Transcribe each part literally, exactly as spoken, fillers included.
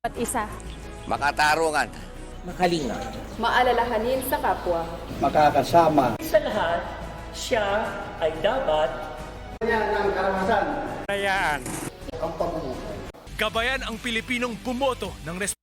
At isa. Makatarungan. Makalinga. Maalalahanin sa kapwa. Makakasama. Sa lahat, siya ay dapat. Niya ng karanasan. Kayaan. Ang pamumuhay. Gabayan ang Pilipinong bumoto ng res-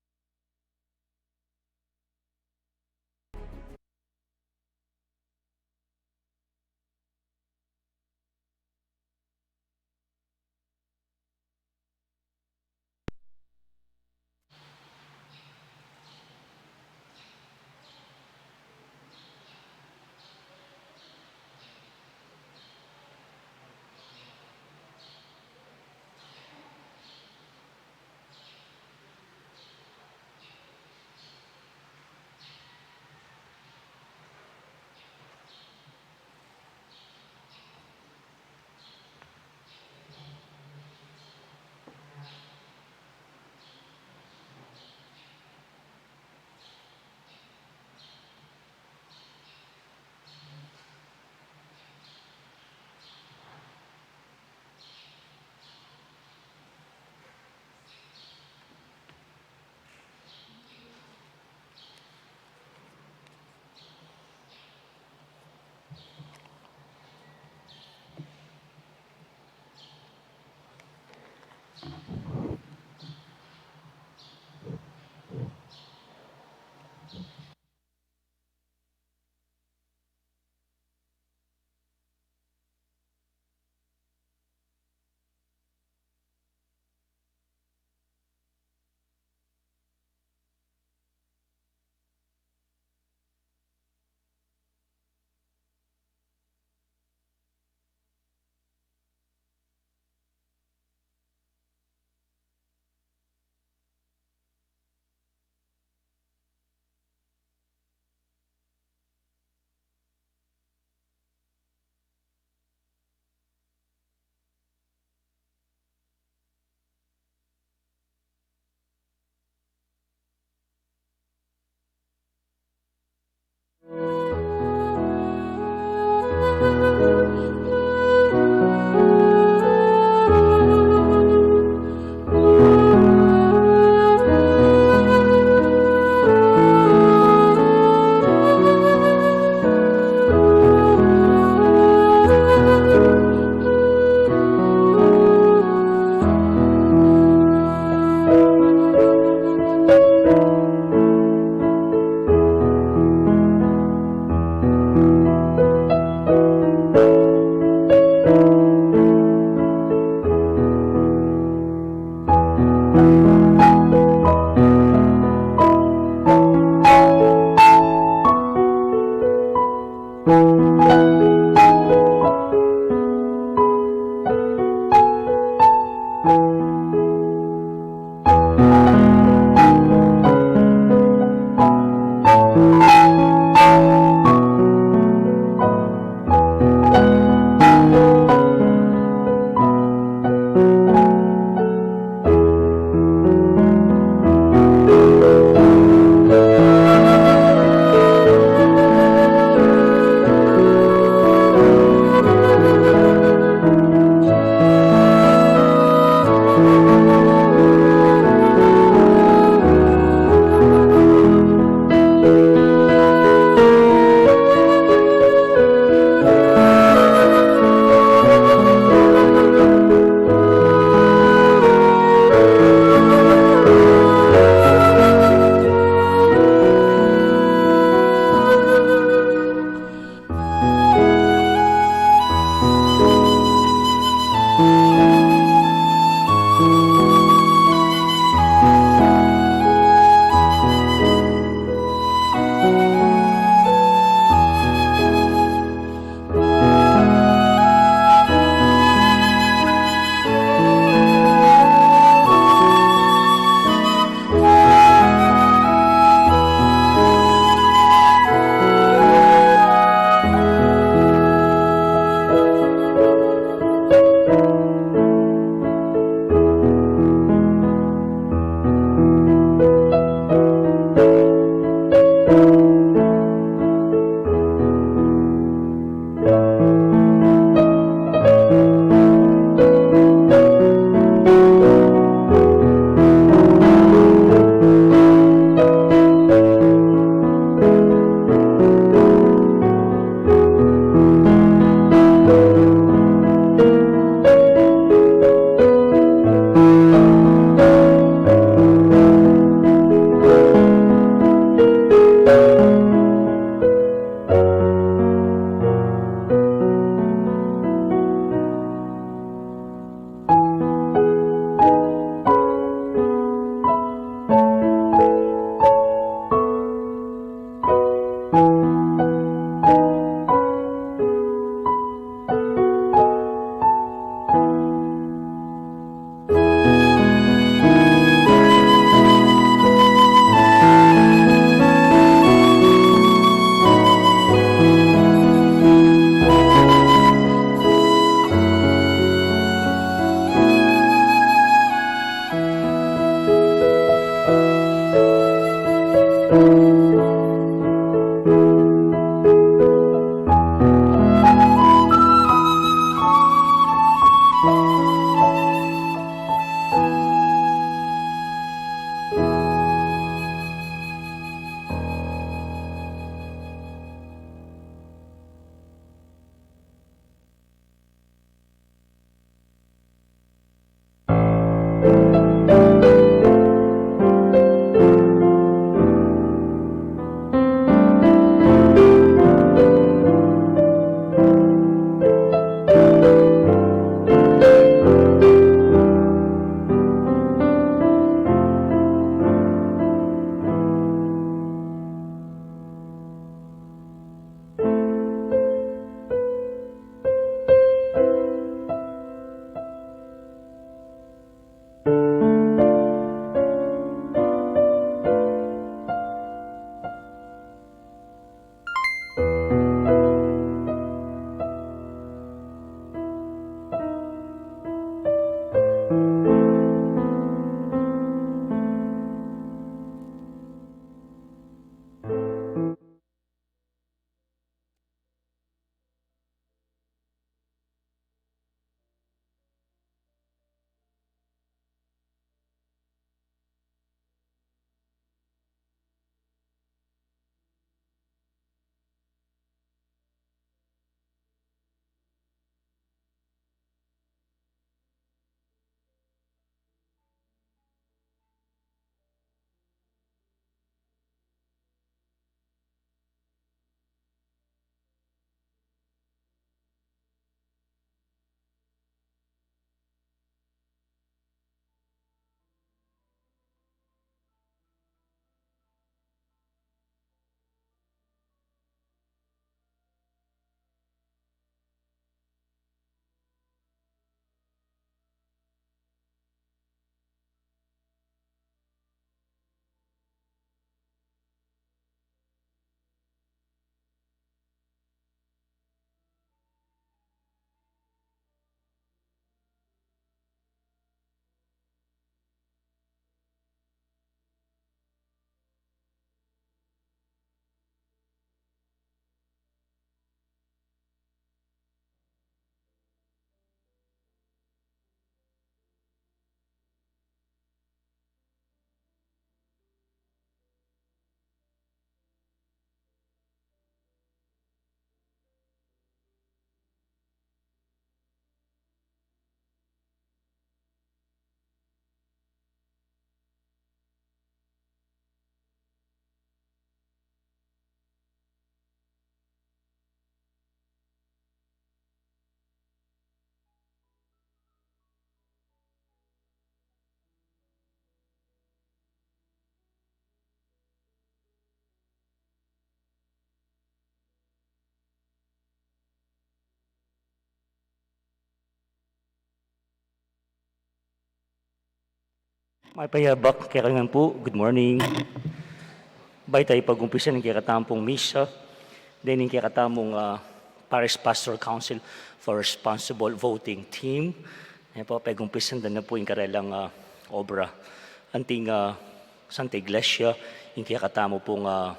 Mayap a abak kekayu ngan pu. Good morning. Bayu tamu pag-umpisa ning kekatamung misa, deni ning kekatamung, ah, Parish Pastor Council for Responsible Voting Team, e pu, pag-umpisan da na pu ing karelang, ah, obra. Anting, ah, Santa Iglesia, ing kekatamu pung, ah,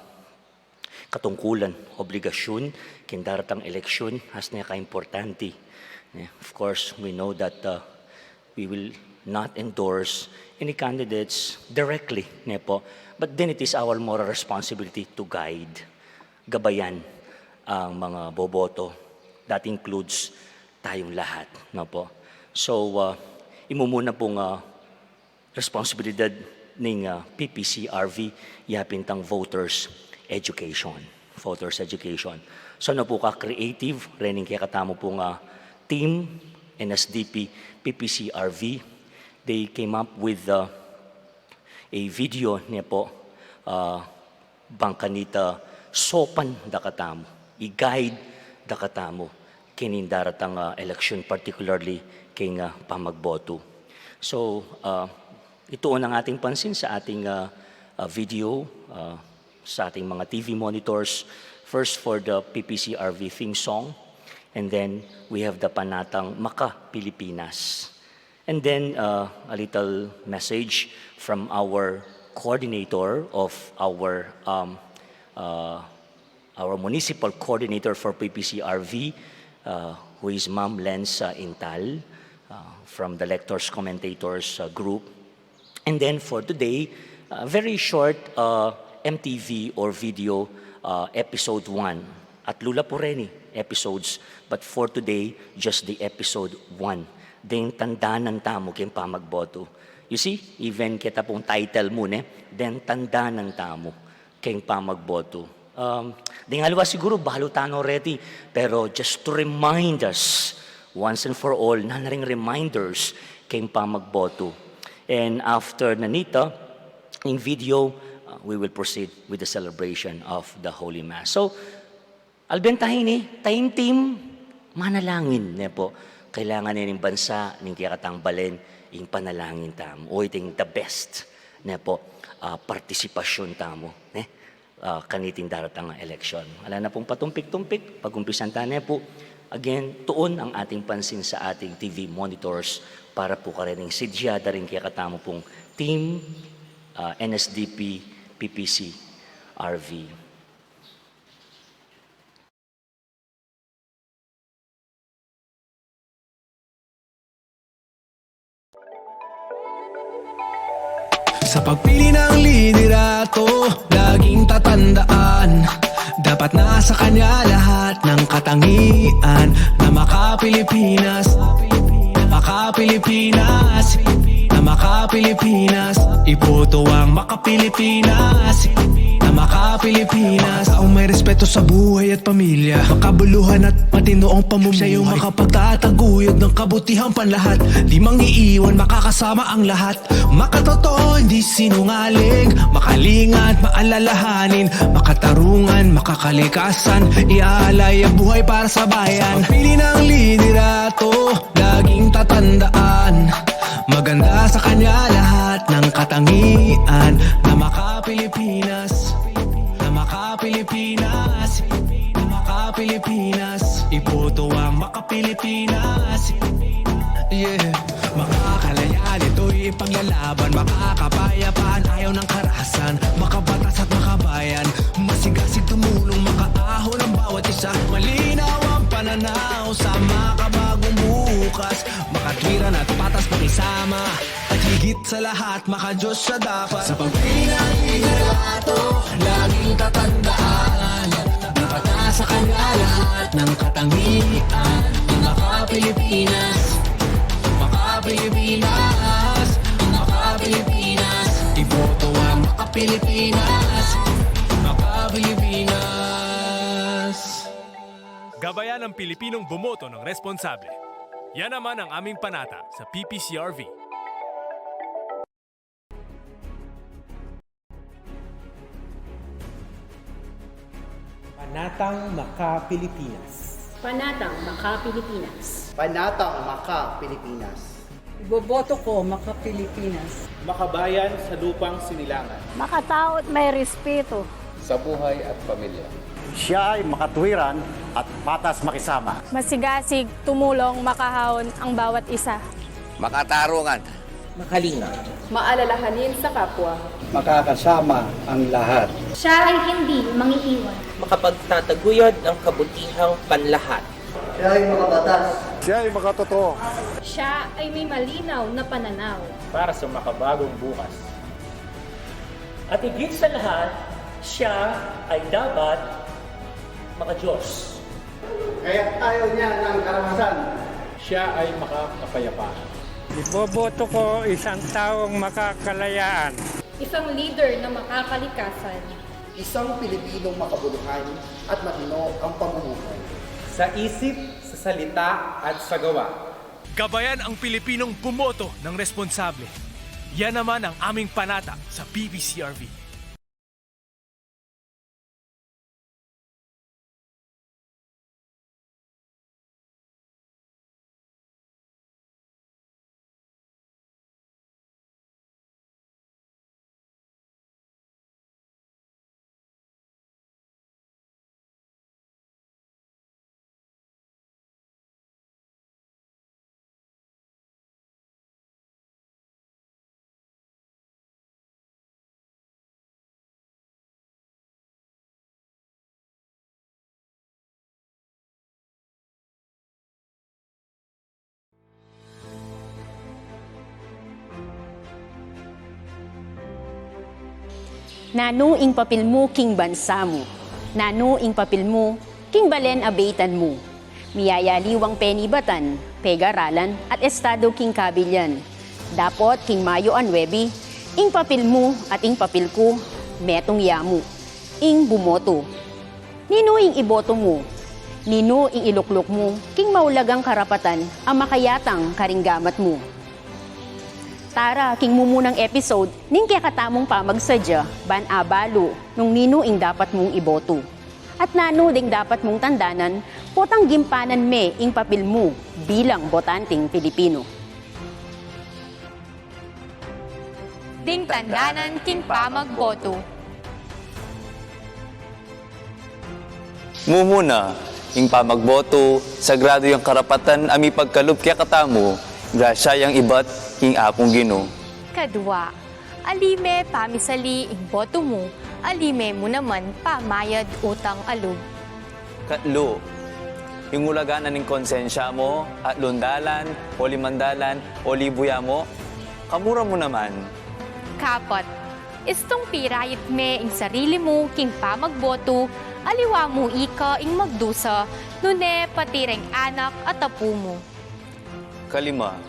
katungkulan, obligasyun, king daratang eleksyon, atin ing kaimportante. Ne? Of course, we know that, uh, we will not endorse any candidates directly, ne po? But then it is our moral responsibility to guide, gabayan ang mga boboto. That includes tayong lahat, no po? So, uh, imumuna pung, uh, responsibilidad ning, ah, P P C R V, ya pin itang voters education. Voters education. So, nanu pu ka-creative rening kekatamu pung, ah, team, N S D P, P P C R V, they came up with, ah, a video, ne po, ah, bang kanita saupan da katamu, i-guide da katamu kening daratang, ah, eleksyon, particularly keng, ah, pamagboto. So, ah, ituon ang ating pansin sa ating, ah, ah, video, ah, sa ating mga T V monitors. First for the P P C R V theme song, and then we have the Panatang Maka Pilipinas. And then, uh, a little message from our coordinator of our, um, uh, our municipal coordinator for P P C R V, uh, who is Ma'am Lensa Intal, uh, from the Lectors Commentators, uh, group. And then for today, uh, very short, uh, M T V or video, uh, episode one. Atlu la pu reni episodes, but for today, just the episode one. Deng tandanan tamu keng pamagboto. You see, even keta pung title mu, ne? Deng tandanan tamu keng pamagboto. Um, deng aliwa siguru, balu tana reti, pero just to remind us, once and for all, nanu ring reminders keng pamagboto. And after na nita, in video, uh, we will proceed with the celebration of the Holy Mass. So, alben ta ini, taim-taim, manalangin, ne po. Kailangan ning bansa, ning kekatang balen, ing panalangin tamu. O iting the best, ne po, ah, partisipasyon tamu, ne? Ah, kaniting daratang a eleksyon. Ala na pung patumpik-tumpik, pag-umpisan ta ne po. Again, tuon ang ating pansin sa ating T V monitors para po karening sidya da ring kekatamu pung team, ah, N S D P, P P C, R V. Sa pagpili ng liderato, laging tatandaan, dapat nasa kanya lahat ng katangian na maka-Pilipinas, na maka-Pilipinas, na maka-Pilipinas. Iboto ang maka-Pilipinas, na maka-Pilipinas. Taong may respeto sa buhay at pamilya, makabuluhan at matino ang pamumuhay. Siya yung makapagtataguyod ng kabutihang panlahat. Di mangiiwan, makakasama ang lahat. Makatotoo, hindi sinungaling, makalinga at maalalahanin, makatarungan, makakalikasan, iaalay ang buhay para sa bayan. Sa pagpili ng liderato, laging tatandaan, maganda sa kanya lahat ng katangian na maka-Pilipinas, na maka-Pilipinas, na maka-Pilipinas. Iboto ang maka-Pilipinas. Yeah. Makakalayan, ito'y ipaglalaban, makakapayapaan, ayaw ng karahasan, makabatas at makabayan, masigasig tumulong, makaahon ang bawat isa, malinaw ang pananaw sa makabagong bukas, makatwiran at patas makisama, at higit sa lahat, maka-Diyos siya dapat. Sa pagpili ng liderato, laging tatandaan, dapat nasa kanya lahat ng katangian. Ang maka-Pilipinas, maka-Pilipinas, maka-Pilipinas. Iboto ang maka-Pilipinas, maka-Pilipinas. Gabayan ang Pilipinong bumoto ng responsable. Yan naman ang aming panata sa P P C R V. Panatang Maka-Pilipinas. Panatang Maka-Pilipinas. Panatang Maka-Pilipinas. Iboboto ko, Maka-Pilipinas. Makabayan sa lupang sinilangan. Makatao't may respeto. Sa buhay at pamilya. Siya ay makatwiran at patas makisama. Masigasig tumulong, makaahon ang bawat isa. Makatarungan. Makalinga. Maalalahanin sa kapwa. Makakasama ang lahat. Siya ay hindi mangiiwan. Makapagtataguyod ng kabutihang panlahat. Siya ay makabatas. Siya ay makatotoo. Siya ay may malinaw na pananaw. Para sa makabagong bukas. At higit sa lahat, siya ay dapat maka-Diyos. Kaya't ayaw niya ng karahasan. Siya ay makakapayapaan. Iboboto ko isang taong makakalayaan. Isang leader na makakalikasan. Isang Pilipinong makabuluhan at matino ang pamumuhay. Sa isip, sa salita, at sa gawa. Gabayan ang Pilipinong bumoto ng responsable. Yan naman ang aming panata sa P P C R V. Nanu ing papil mu king bansa mu? Nanu ing papil mu king balen a baitan mu? Miyayaliwang penibatan, pegaralan at estado king kabilyan. Dapot king Mayo a nuebe, ing papil mu at ing papil ku, metung ya mu, ing bumoto. Ninu ing iboto mu? Ninu ing ilukluk mu king maulagang karapatan a makayatang karing gamat mu? Tara king mumunang episode ning kekatamung pamagsadya ban abalu nung ninu ing dapat mung iboto. At nanu ding dapat mung tandanan potang gimpanan me ing papil mu bilang botanting Pilipino. Ding tandanan king pamagboto. Mumuna, ing pamagboto, sagrado yang karapatan a mipagkalub kekatamu, grasya yang ibat king Apung Ginu. Kadua, ali me pamisali ing boto mu, ali me mu naman pamayad utang a lub. Katlu, ing ulagan na ning konsensya mu, atlung dalan, o limang dalan, o libu ya mu, kamura mu naman. Kapat, istung pirayit me ing sarili mu king pamagboto, aliwa mu ika ing magdusa, nune pati reng anak at apu mu. Kalima,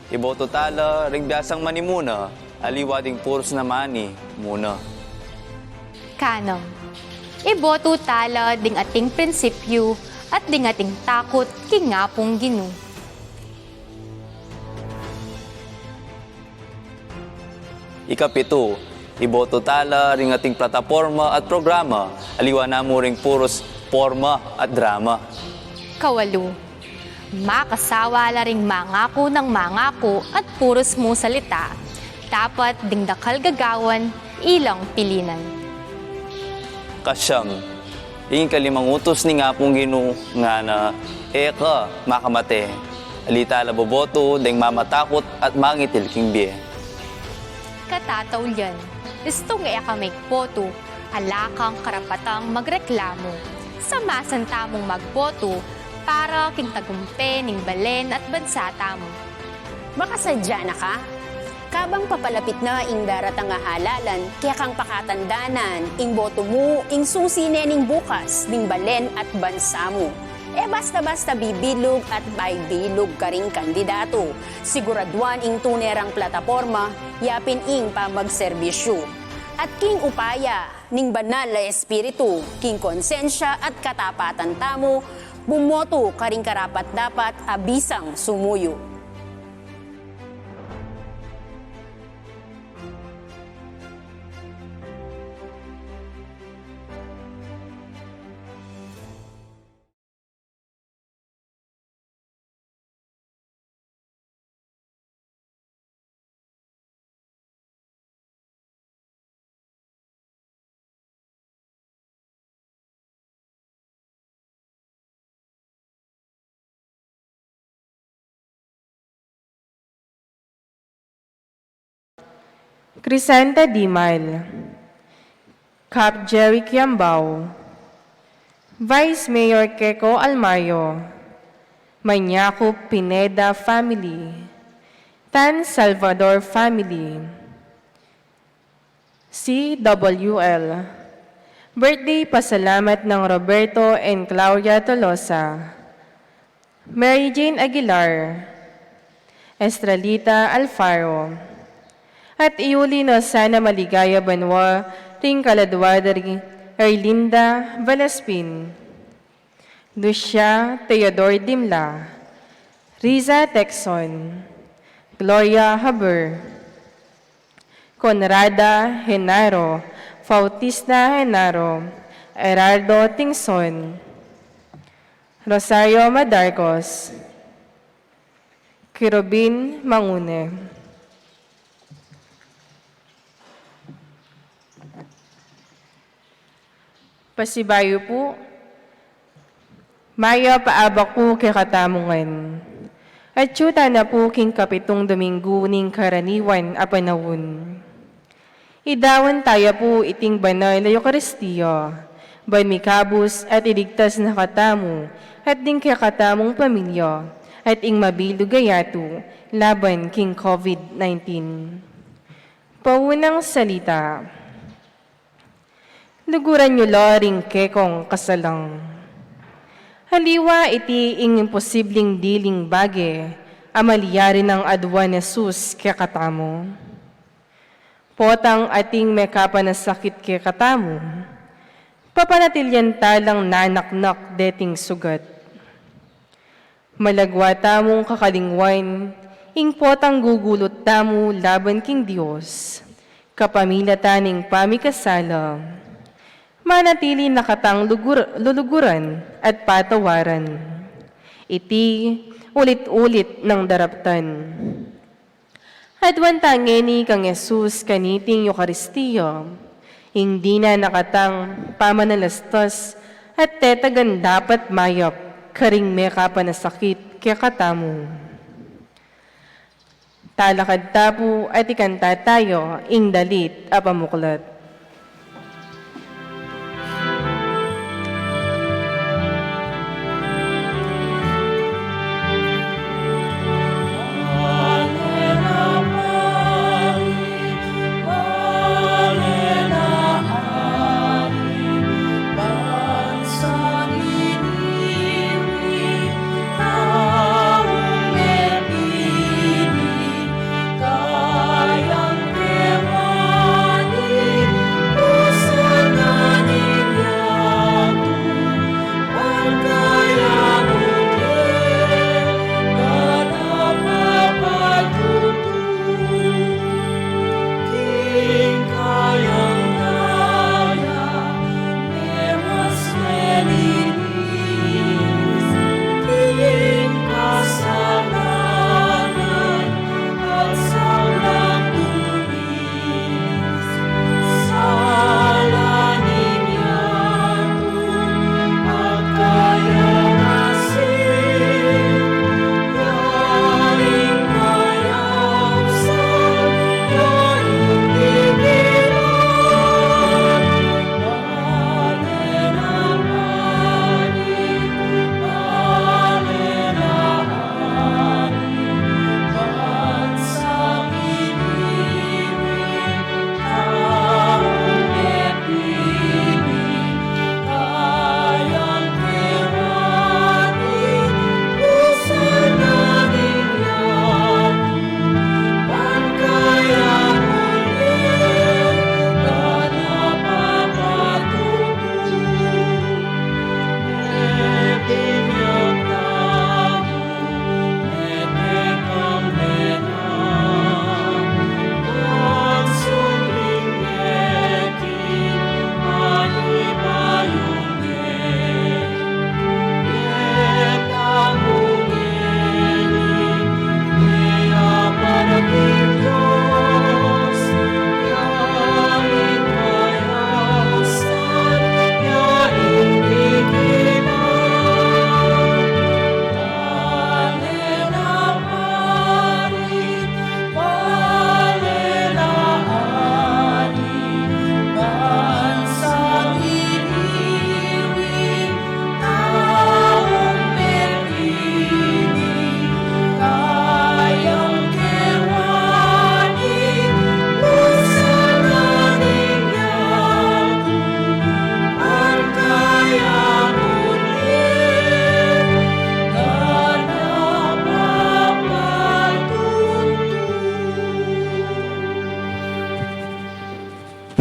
iboto tala ring biasang manimuna, aliwa ding purus na mani muna. Kanam, iboto tala ding ating prinsipyu at ding ating takut king Apung Ginu. Ikapitu, iboto tala ring ating plataporma at programa, aliwa na mu ring purus porma at drama. Kawalu, makasawa la ring mangaku nang mangaku at purus mu salita, dapat ding dakal gagawan, ilang pilinan. Kasyam, ing kalimang utus ning Apung Ginu ngana, e ka makamate. Ali tala boboto deng mamatakut at mangitil king bie. Katataulian, istung e ka migboto, ala kang karapatang magreklamu. Samasan tamung magboto para king tagumpe ning balen at bansa tamu. Makasadya na ka? Kabang papalapit na ing daratang a halalan, kekang pakatandanan, ing boto mu, ing susi ne ning bukas ning balen at bansa mu. E basta-basta bibilug at baibilug karing kandidatu. Siguraduan ing tune rang plataporma, yapin ing pamagserbisyu. At king upaya ning Banal a Espiritu, king konsensya at katapatan tamu, bumoto karing karapat-dapat a bisang sumuyu. Crisanta Dimal, Cap Jerry Kiambao, Vice Mayor Keko Almayo, Maniaco Pineda family, Tan Salvador family, C W L. Birthday pasalamat nang Roberto and Claudia Tolosa, Mary Jane Aguilar, Estrelita Alfaro. At iuli no sana maligaya banua ring kaladua da ri Erlinda Velaspin, Lucia Theodore Dimla, Riza Texon, Gloria Haber, Conrada Genaro, Fautista Genaro, Erardo Tingson, Rosario Madarcos, Kirubin Mangune. Pasibayu pu, mayap a abak pu kekatamu ngan. Atyu tana pu king kapitung Dominggu ning karaniwan a panaun. Idaun taya pu iting banal a Eukaristia, ban mikabus at iligtas na katamu, at ding kekatamung pamilya, at ing mabilug a yatu, laban king COVID nineteen. Paunang salita. Luguran yu la ring kekong kasalang. Aliwa iti ing imposibling diling bage a malyari nang aduan Jesus kekatamu. Potang ating mekapanasakit kekatamu, papanatilian ta lang nanaknak deting sugat. Malagwa tamung kakalingwan ing potang gugulut tamu laban king Dios kapamilatan ning pamikasala. Manatili na katang lugur-, luluguran at patawaran. Iti ulit-ulit nang daraptan. Aduan ta ngeni kang Jesus kaniting Eukaristia, ing dinan na katang pamanalastas at tetagan dapat mayap karing mekapanasakit kekatamu. Talakad ta pu at ikanta tayu ing dalit a pamuklat.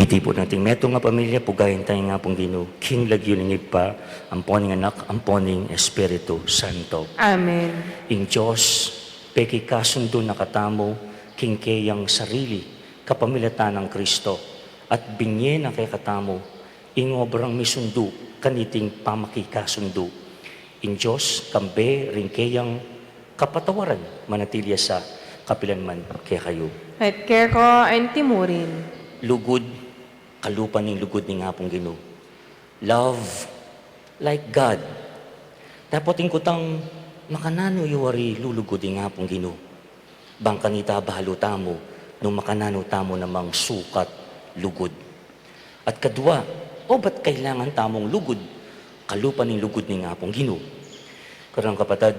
Iti pu nating metung a pamilya, pugayan ta ing Apung Ginu, king lagyu ning Ibpa, ampo ning Anak, ampo ning Espiritu Santo. Amen. Ing Dios, pekikasundu na katamu, king keyang sarili, kapamilatan nang Kristo, at binye na kekatamu, ing obrang misundu, kaniting pamakikasundu. Ing Dios, kambe, ring keyang kapatawaran, manatili ya sa kapilan man kekayu. At keko anti murin. Lugud, kalupa ning lugud ning Apung Ginu. Love like God. Dapot ing kutang makananu yu wari lulugud ing Apung Ginu. Bang kanita balu tamu, nung makananu tamu namang sukat lugud. At kadua, obat kailangan tamung lugud, kalupa ning lugud ning Apung Ginu. Karang kapatad,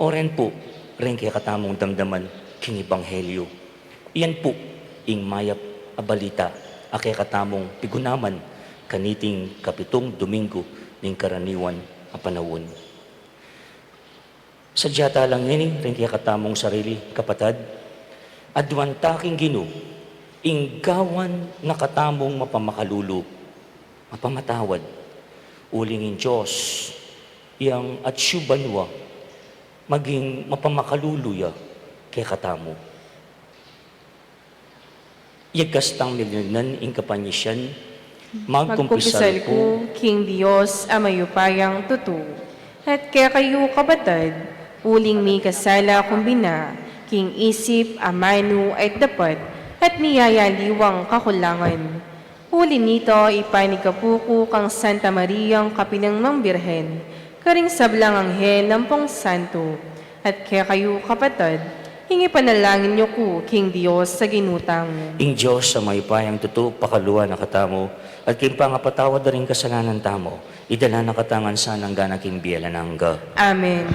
oren pu, reng kekatamung damdaman, king ebanghelyu. Iyan pu, ing mayap a balita, a kekatamung pigunaman, kaniting kapitung Domingo, ning karaniwan a panaun. Sadya ta la ngeni ring kekatamung sarili, kapatad, aduan ta king Ginu, ing gawan na katamung mapamakalulu, mapamatawad, uling ing Dios, yang atyu banua, maging mapamakalulu ya kekatamu. Yagkas tang milingnan ing kapanyisian, magkumpisal ku king Dios a mayupayang tutu, at kekayu, kapatad, uling mikasala ku bina king isip, amanu, at dapat, at miyayaliwang kakulangan. Uli nito, ipanyawad ku kang Santa Mariang kapinang mang Birhen, karing sablang anghel ampong santo, at kekayu, kapatad, ing ipanalangin yu ku king Dios a Ginu tamu. Ing Dios a mayupayang tutu, pakalulu na katamu, at king pangapatawad da ring kasalanan tamu, idala na katamu ngan sana king bie alang angga. Amen.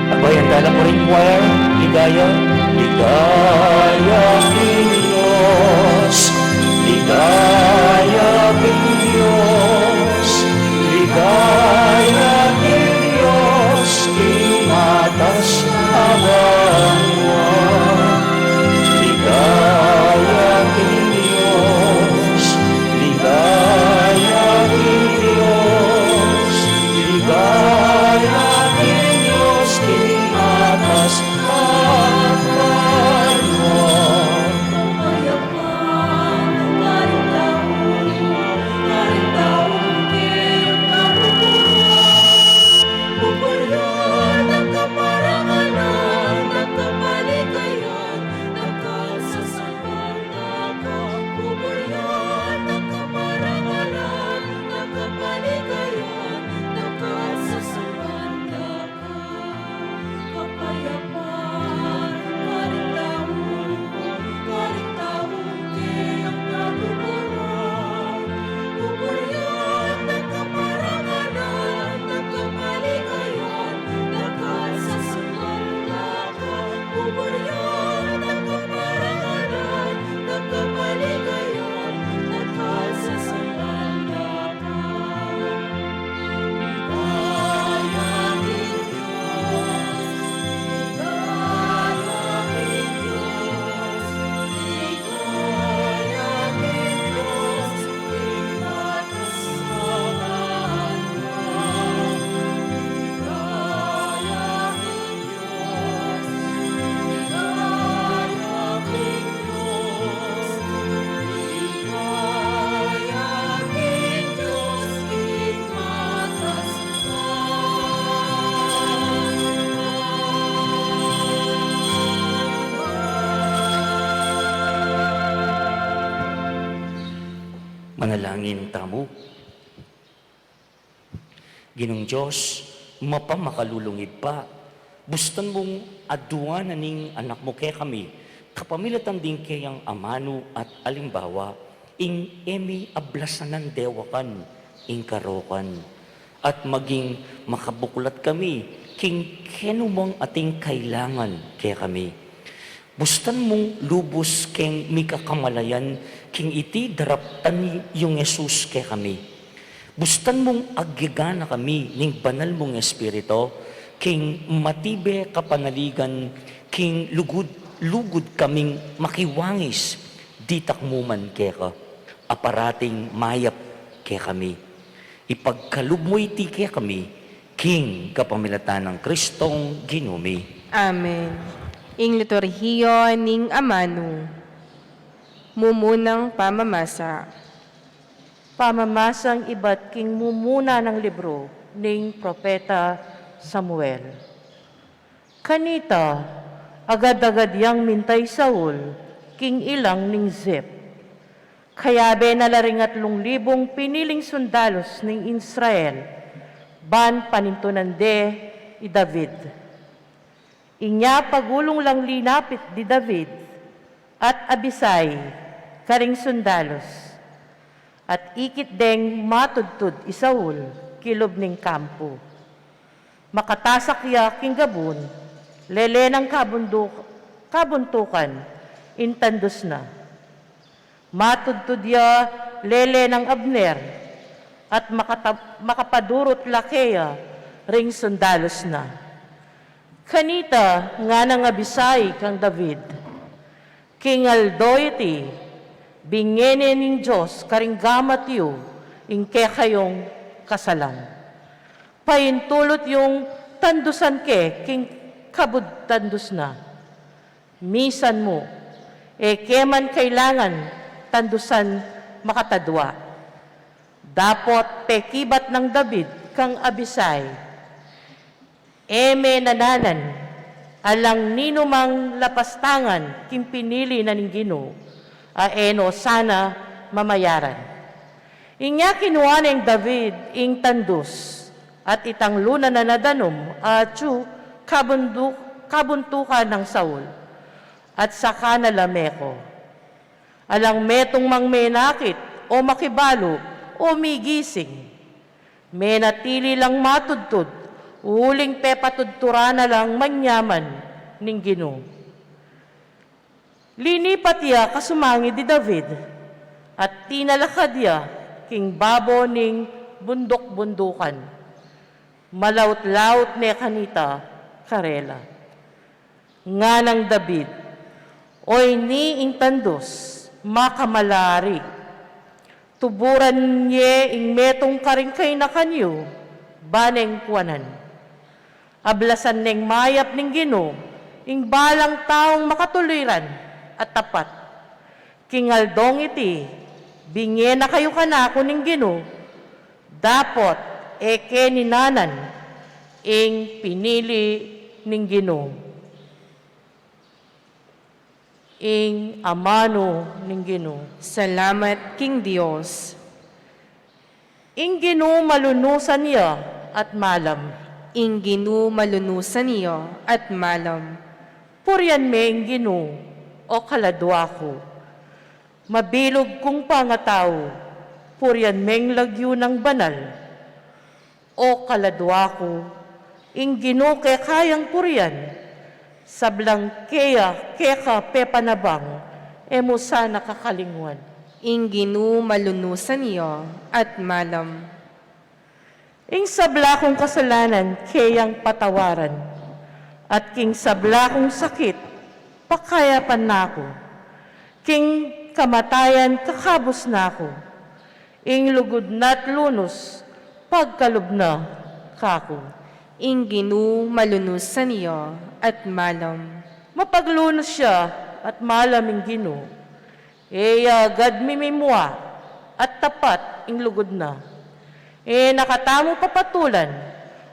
Abayan tala pu ring choir, ligaya. Ligaya king Dios, ligaya king Dios, ligaya king Dios, king matas a banua. Ligaya king Dios, ligaya king Dios, ligaya king Dios, king matas a banua. Manalangin tamu. Ginung Dios, mapamakalulung Ibpa, bustan mung aduanan ning Anak mu kekami, kapamilatan ding keyang amanu at alimbawa, ing e mi ablasan dewakan ing karokan, at maging makabuklat kami king kenu mang ating kailangan kekami. Bustan mung lubus keng mikakamalayan king iti daraptan yung Jesus kekami. Bustan mung agyagana kami ning banal mung Espiritu, king matibe kapanaligan, king lugud-lugud kaming makiwangis ditak mu man keka, a parating mayap kekami. Ipagkalub mu iti kekami, king kapamilatan nang Kristong Ginu mi. Amen. Ing liturhiya ning amanu. Mumunang pamamasa. Pamamasang ibat king mumuna nang libru ning propeta Samuel. Kanita, agad-agad yang minta i Saul king ilang ning Ziph. Kayabe na la ring atlung libung piniling sundalus ning Israel, ban panintunan de i David. Inya pagulung lang linapit di David at Abisai karing sundalus, at ikit deng matudtud i Saul kilub ning kampu. Makatasak ya king gabun, lele nang kabunduk-, kabuntukan, ing tandus na. Matudtud ya lele nang Abner, at makata-, makapadurut la keya ring sundalus na. Kanita ngana nang Abisai kang David, "King aldo iti, binye ne ning Dios karing gamat yu ing kekayung kasalan. Paintulut yung tandusan ke king kabud tandus na. Misan mu, e ke man kailangan tandusan makatadua." Dapot pekibat nang David kang Abisai, "E me nananan alang ninumang lapastangan king pinili na ning Ginu, a e no sana mamayaran." Inya kinua neng David ing tandus, at itanglu na na danum atyu kabundu-, kabuntukan nang Saul, at saka na la meko. Alang metung mang menakit, o makibalu, o migising. Menatili lang matudtud, uling pepatudturan na lang manyaman ning Ginu. Linipat ya kasumangid di David, at tinalakad ya king babo ning bunduk-bundukan. Malaut-laut ne kanita karela. Nganang David, "Oyni ing tandus, makamalari. Tuburan ye ing metung karing kainakan yu, ba neng kuanan. Ablasan neng mayap ning Ginu ing balang taung makatuliran at tapat. King aldong iti, binye na kayu kanaku ning Ginu, dapot e ke ninanan ing pinili ning Ginu." Ing amanu ning Ginu. Salamat king Dios. Ing Ginu malunusan ya at malam. Ing Ginu malunusan ya at malam. Purian me ing Ginu, o kaladua ku. Mabilug kung pangatau, purian meng lagyu nang banal. O kaladua ku, ing Ginu keka yang purian, sablang keya keka pepanabang, e mu sana kakalingwan. Ing Ginu malunusan ya at malam. Ing sabla kung kasalanan keyang patawaran, at king sabla kung sakit pakayapan na ku, king kamatayan kakabus na ku. Ing lugud na't lunus pagkalub na kaku. Ing Ginu malunusan ya at malam. Mapaglunus ya at malam ing Ginu. E ya agad mimimua at tapat ing lugud na. E na katamu papatulan,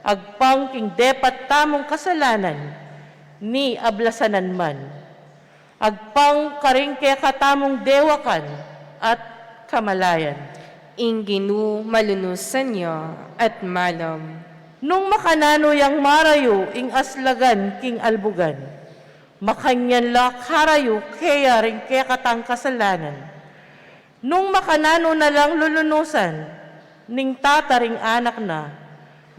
agpang king depat tamung kasalanan, ni ablasanan man. Agpang karing kekatamung dewakan at kamalayan. Ing Ginu malunusan ya at malam. Nung makananu yang marayu ing aslagan king albugan, makanyan la karayu keya ring kekatang kasalanan. Nung makananu na lang lulunusan ning tata ring anak na,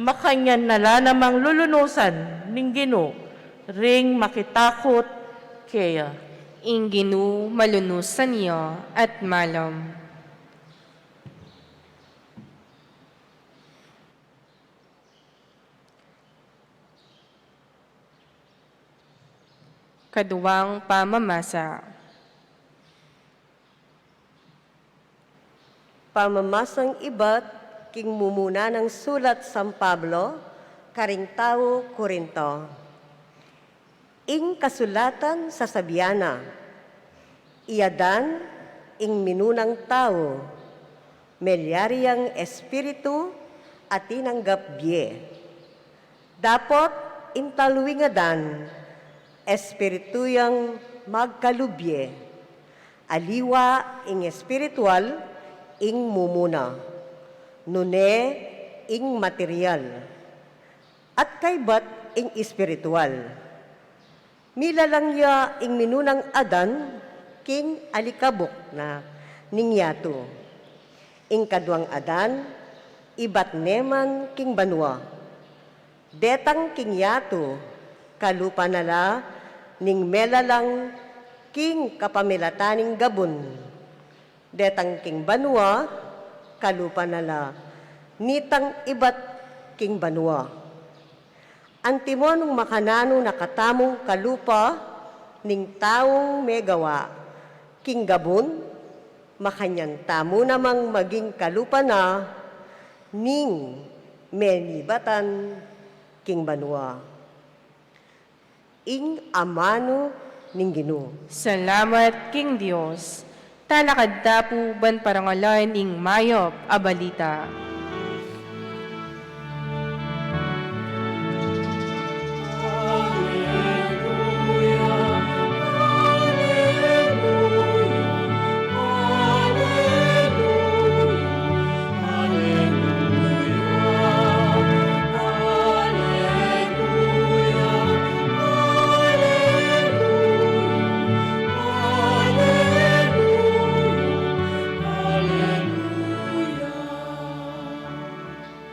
makanyan na la namang lulunusan ning Ginu ring makitakut Kaya, ing Ginu malunusan ya at malam. Kaduang pamamasa. Pamamasang ibat king mumuna nang sulat San Pablo karing tau Corinto. Ing kasulatan sasabian na, i Adan ing minunang tau, milyari yang espiritu a tinanggap bie. Dapot ing taluing Adan, espiritu yang magkalub ye. Aliwa ing espiritual, ing mumuna, nune ing material, at kaybat ing espiritual. Milalang ya ing minunang Adan king alikabuk na ning yatu. Ing kaduang Adan, ibat ne man king banua. Detang king yatu, kalupa na la ning melalang king kapamilatan ning gabun. Detang king banua, kalupa na la nitang ibat king banua. Antimo nung makananu na katamung kalupa ning taung megawa king gabun, makanyan tamu namang maging kalupa na ning menibatan king banua. Ing amanu ning Ginu. Salamat king Dios. Talakad ta pu ban parangalan ing mayap a balita.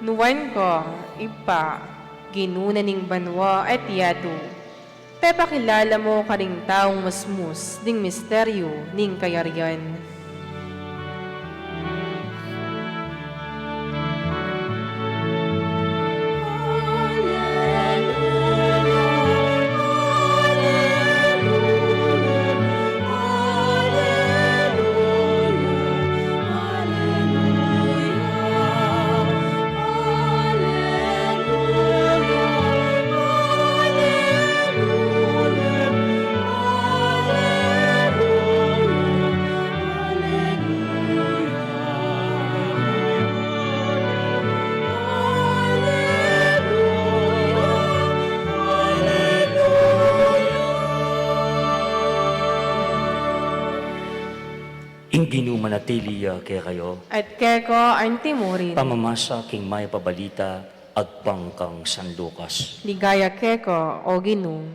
Nuan ka, Ibpa, Ginu na ning banua at yatu. Pepakilala mu karing taung musmus ding misteryu ning kayarian. Ing Ginu manatili ya kekayu. At keka antimurin. Pamamasa king mayap a balita agpang kang San Lucas. Ligaya keka, O Ginu.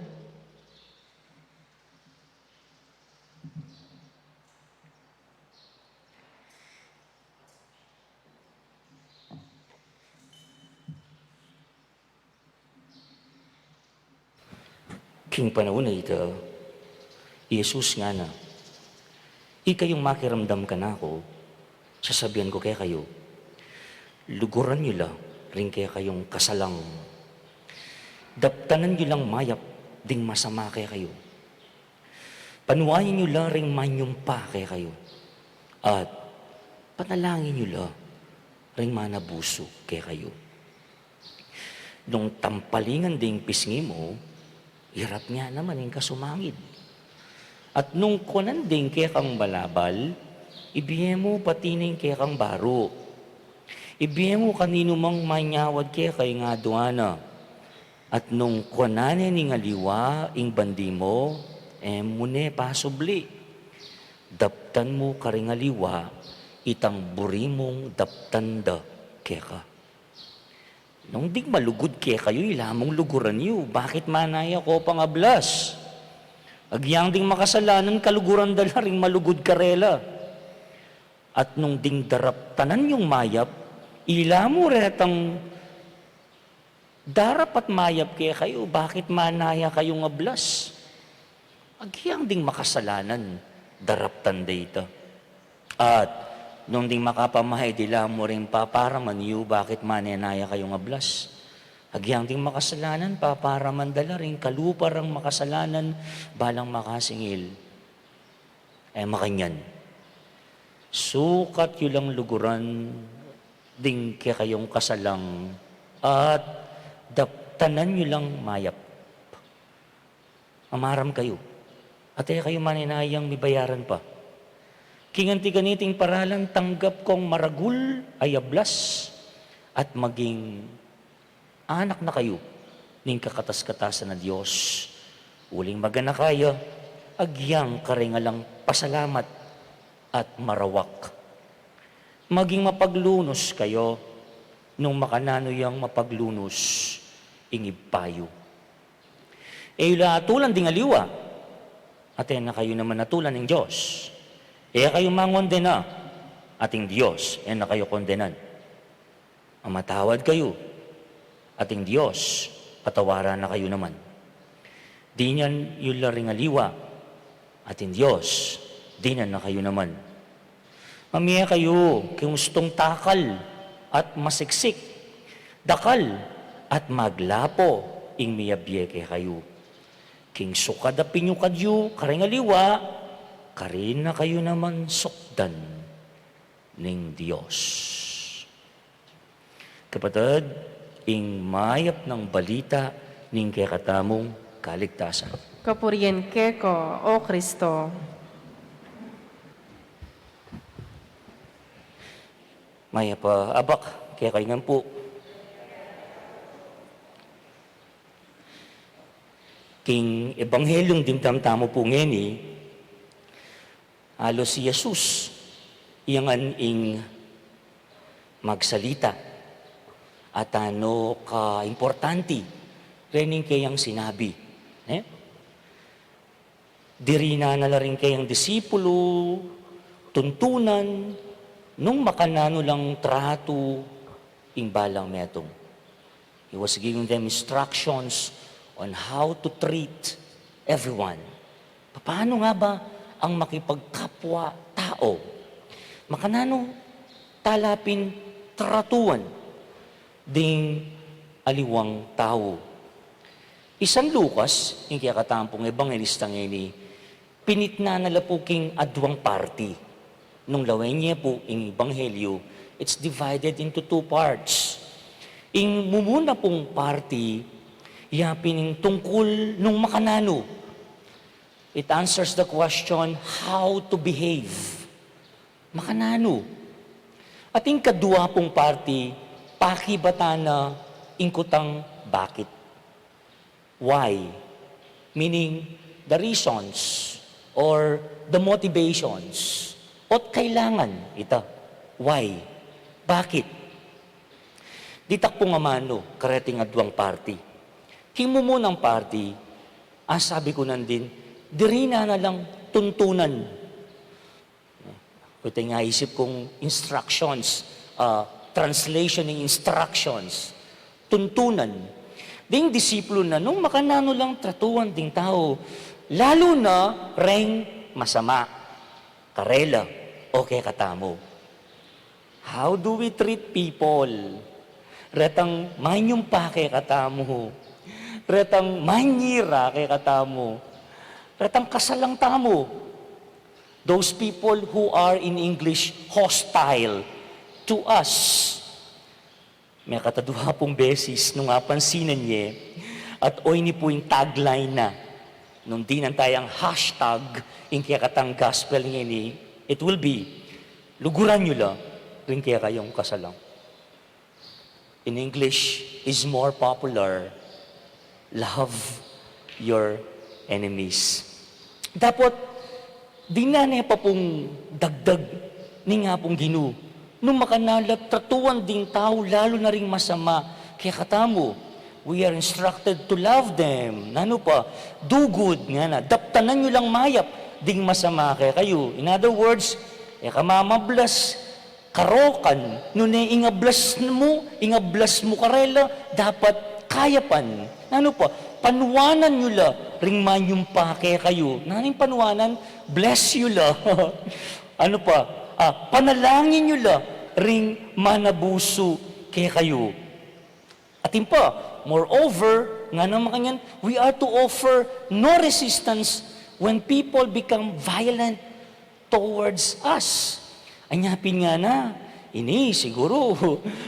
King panaun a ita, i Jesus ngana, ikayung makiramdam kanaku, sasabian ku kekayu, luguran yu la ring kekayung kasalang. Daptanan yu lang mayap ding masama kekayu. Panuayan yu la ring manyumpa kekayu, at panalangin yu la ring manabusu kekayu. Nung tampalingan ding pisngi mu, irap ne naman ing kasumangid. At nung kuanan ding kekang balabal, ibie mu pati ning kekang baru. Ibie mu kaninumang manyawad keka ing aduan na. At nung kuanan ne ning aliwa ing bandi mu, e mu ne pasubli. Daptan mu karing aliwa itang buri mung daptan da keka. Nung ding malugud kekayu, ila mung luguran yu, bakit manaya ko pang ablas? Agyang ding makasalanan, kaluguran da la ring malugud karela. At nung ding daraptanan yung mayap, ila mu retang darap at mayap kekayu, bakit manaya kayung ablas? Agyang ding makasalanan, daraptan da ita. At nung ding makapamahay, dila mu ring paparaman yu bakit manenaya kayung ablas. Agyang ding makasalanan, paparaman da la ring kalupa rang makasalanan, balang makasingil. E makanyan, sukat yu lang luguran ding kekayung kasalang at daptanan yu lang mayap. Mamaram kayu, at e kayu manenayang mibayaran pa. King anti kaniting paralan, tanggap kong maragul a ablas at maging anak na kayu ning kakatas-katasan a Dios. Uling maganaka ya, agyang karing alang pasalamat at marawak. Maging mapaglunus kayu nung makananu yang mapaglunus ing Ibpa yu. E yu la atulan ding aliwa, at e na kayu naman atulan ning Dios. E kayu mangondena, at ing Dios e na kayu kondenan. Mamatawad kayu, at ing Dios patawaran na kayu naman. Dinan yu la ring aliwa, at ing Dios dinan na kayu naman. Mamie kayu king ustung takal at masiksik, dakal at maglapo ing miyabie kekayu. King sukad a pinyukad yu karing aliwa, karin na kayu naman sukdan ning Dios. Kapatad, ing mayap nang balita ning kekatamung kaligtasan. Kapurian keka, O Kristo. Mayap a abak kekayu ngan pu. King Ebanghelyung dimdam tamu pu ngeni, alus i Jesus, iya ngan ing magsalita. At anu ka importanti rening keyang sinabi, ne? Dirinan na la ring keyang disipulu tuntunan nung makananu lang tratu ing balang metung. He was giving them instructions on how to treat everyone. Papaano nga ba ang makipagkapwa-tau? Makananu tala pin tratuan ding aliwang tau? I San Lucas, ing kekatamu pung ebanghelista ngeni, pinitnan na la pu king aduang parti. Nung lawen ye pu ing ebanghelyu, it's divided into two parts. Ing mumuna pung parti, ya pin ing tungkul nung makananu. It answers the question, how to behave. Makananu. At ing kadua pung parti, pakibatan na ing kutang bakit. Why? Meaning, the reasons or the motivations. Ot kailangan ita. Why? Bakit? Ditak pung amanu kareting aduang parti. King mumunang parti, a sabi ku nandin, dirinan na lang tuntunan. Ita ing aisip kung instructions, ah, translation ning instructions. Tuntunan. Ding disipulu na nung makananu lang tratuan ding tau, lalu na reng masama karela o kekatamu. How do we treat people? Retang manyumpa kekatamu, retang manyira kekatamu, retang kasalang tamu. Those people who are, in English, hostile to us. Mekatadua pung beses nung apansinan ye, at oyni pu ing tagline na nung dinan tayang hashtag ing kekatang gospel ngeni, it will be, luguran yu la ring kekayung kasalang. In English is more popular, "Love your enemies." Dapot, dinan ne pa pung dagdag ning Apung Ginu, nung makananu la tratuan ding tau, lalu na ring masama kekatamu, we are instructed to love them. Nanu pa? Do good, ngana. Daptanan yu lang mayap ding masama kekayu. In other words, e ka mamablas, karokan, nune ing ablas mu, ing ablas mu karela, dapat kayapan. Nanu pa? Panuanan yu la ring manyumpa kekayu. Nanu ing panuanan? Bless yu la. Anu pa? Ah, panalangin yu la ring manabusu kekayu. Atin pa, moreover, ngana makanyan, we are to offer no resistance when people become violent towards us. Anya pin ngana, ini siguru,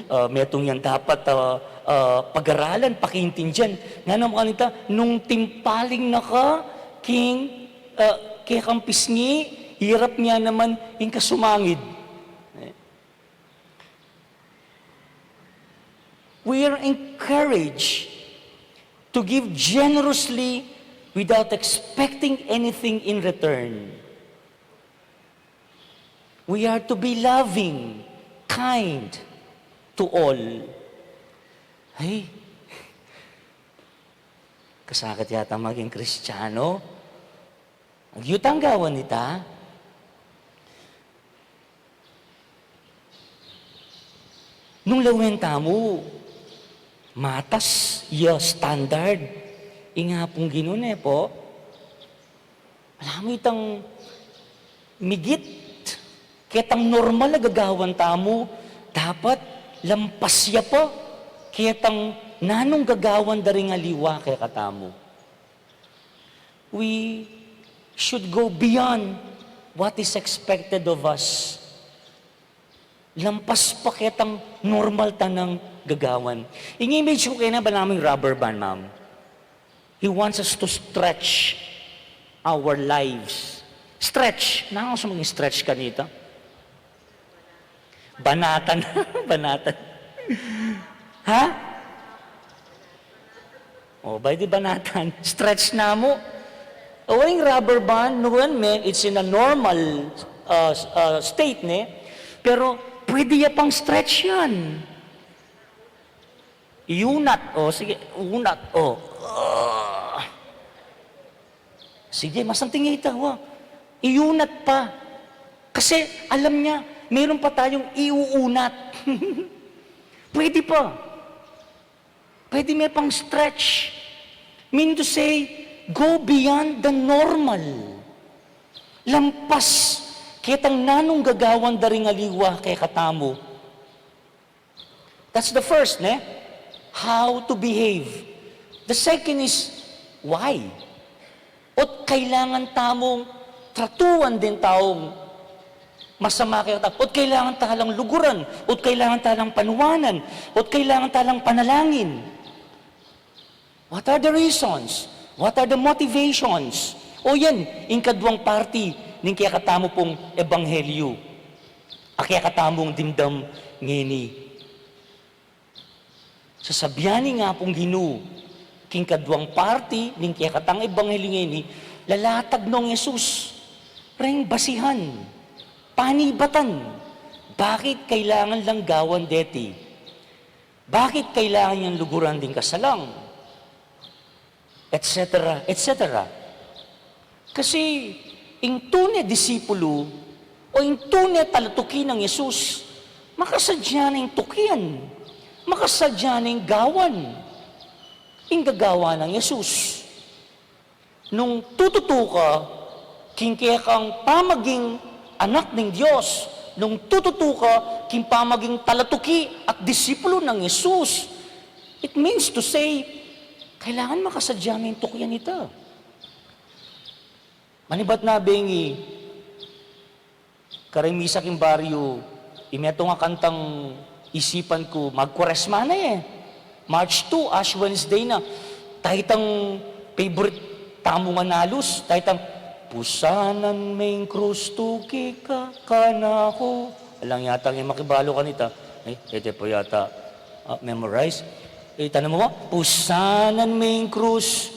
ah, metung yang dapat, ah, ah, pag-aralan, pakaintindian. Ngana makanita, nung timpaling na ka king, ah, kekang pisngi, hirap na naman ing kasumangid. We are encouraged to give generously without expecting anything in return. We are to be loving, kind to all. Ay, kasakit yata maging Kristiyano. Agyang gawan ita. Nung lawen tamu, matas ya standard ing Apung Ginu, ne pu? Ala mu itang migit, ketang normal a gagawan tamu, dapat lampas ya pa ketang nanung gagawan da ring aliwa kekatamu. We should go beyond what is expected of us. Lampas pa ketang normal tanang gagawan. Ing image ku kena, balamu ing rubber band, ma'am. He wants us to stretch our lives. Stretch. Nanu ing stretch kanita? Banatan. Banatan. Ha? O, bay di banatan. Stretch na mu. O, ing rubber band, nung me, it's in a normal, uh, s-, uh, state, ne? Pero, pwede ya pang stretch yan. Iunat, o, sige, unat, o. Ah. Sige, masanting ya ita, wa. Iunat pa. Kasi alam niya, meron pa tayong iuunat. Pwede pa. Pwede me pang stretch. Mean to say, go beyond the normal. Lampas ketang nanung gagawan da ring aliwa kekatamu. That's the first, ne? How to behave. The second is, why? Ot kailangan tamung tratuan deng taung masama kekatamu. Ot kailangan talang luguran. Ot kailangan talang panuanan. Ot kailangan talang panalangin. What are the reasons? What are the motivations? O yan, ing kaduang parti ning kekatamu pung ebanghelyu a kekatamung dimdam ngeni. Sasabian ning Apung Ginu, king kaduang parti ning kekatang ebanghelyu ngeni, lalatag nong Jesus reng basihan, panibatan, bakit kailangan lang gawan deti. Bakit kailangan yang luguran ding kasalang? Et cetera, et cetera. Kasi ing tune disipulu o ing tune talatuki nang Jesus, makasadya neng tukian, makasadya neng gawan ing gagawan nang Jesus. Nung tututu ka king kekang pamaging anak ning Dios, nung tututu ka king pamaging talatuki at disipulu nang Jesus, it means to say, kailangan makasadya me ing tukian ita. Manibat na bengi, kareng misa king baryu, ing metung a kantang isipan ku, magkuaresma na e. March two, Ash Wednesday na. Taytang favorite tamu ngan alus, taytang, "Pusanan me ing krus, tuki ka kanaku." Alang yata e makibalu kanita. Ay, e te pa yata, ah, memorize. E, tana mu ba? "Pusanan me ing krus,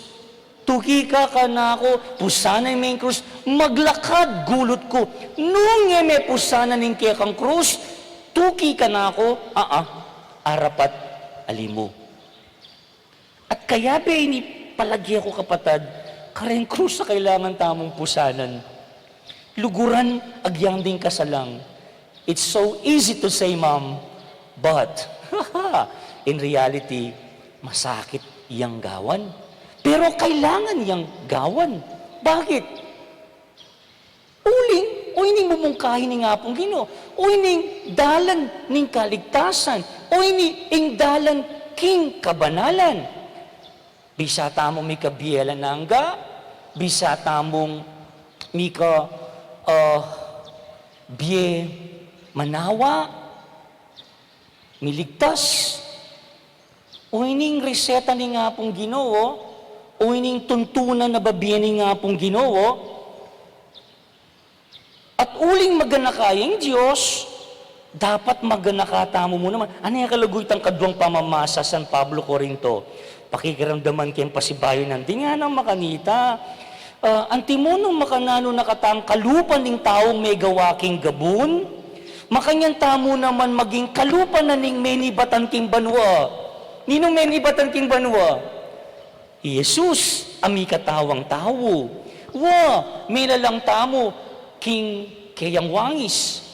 tuki ka kanaku." Pusanan me ing krus, maglakad gulut ku. Nung e me pusanan ing kekang krus, tuki kanaku, aa, arapat ali mu. At kaya be ini palage ku, kapatad, kareng krus a kailangan tamung pusanan. Luguran agyang ding kasalang. It's so easy to say, Ma'am, but in reality, masakit yang gawan. Pero kailangan yang gawan. Bakit? Uling, o ining mumungkahi ning Apung Ginu, o ining dalan ning kaligtasan, o ini ing dalan king kabanalan. Bisa tamu mika bie alang angga, bisa tamung mika, ah, bie manawa, miligtas. O ining reseta ning Apung Ginu, o ining tuntunan a babie ning Apung Ginu, at uling maganaka yang Dios, dapat maganaka tamu mu naman. Ane ya kaluguy tang kaduang pamamasa San Pablo Corinto? Pakikiramdaman keng pasibayu nandin, ngana makanita. Ah, antimu nung makananu na katang kalupa ning taung megawa king gabun, makanyan tamu naman maging kalupa na ning menibatan king banua. Ninung menibatan king banua? I Jesus a mikatawang tau. Wa, melalang tamu king keyang wangis.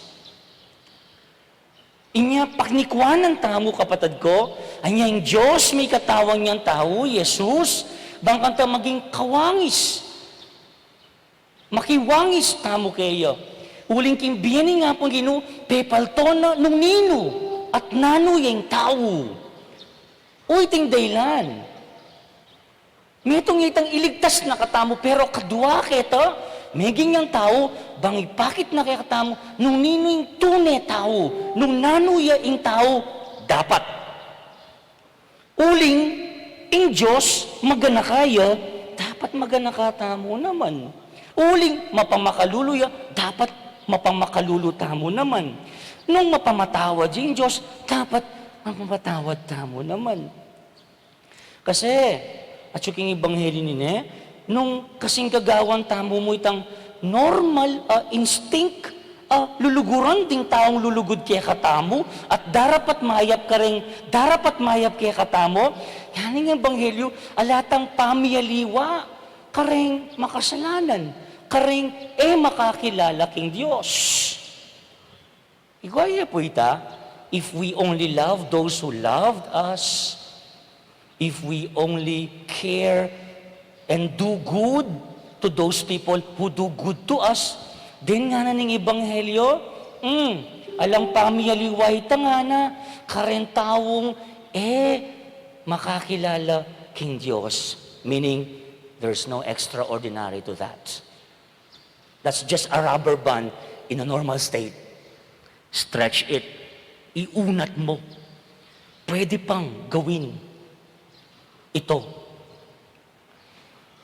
Inya paknikuanan tamu, kapatad ko, anya ing Dios mikatawang yang tau, Jesus, bang kanita maging kawangis. Makiwangis tamu keya. Uling king bie ning Apung Ginu, pepalto na nung ninu at nanu ya ing tau. Uy, iting dahilan. Metung itang iligtas na katamu, pero kadua keta, meging yang tau, bang ipakit na kekatamu nung ninu ing tune tau, nung nanu ya ing tau dapat. Uling ing Dios maganaka ya, dapat maganaka tamu naman. Uling mapamakalulu ya, dapat mapamakalulu tamu naman. Nung mapamatawad ya ing Dios, dapat mapamatawad tamu naman. Kasi, atyu king ebanghelyu nine, nung kasing gagawan tamu mu itang normal a instinct a luluguran ding taung lulugud kekatamu at darapat mayap kareng, darapat mayap kekatamu, yan ing ebanghelyu, ala tang pamialiwa kareng makasalanan, kareng e makakilala king Dios. Igwa ya pu ita, if we only love those who loved us, if we only care and do good to those people who do good to us, then ngana ning ebanghelyu, mm, alang pamialiwa ita ngana, kareng taung e makakilala king Dios. Meaning, there's no extraordinary to that. That's just a rubber band in a normal state. Stretch it. Iunat mo. Pwede pang gawin ito.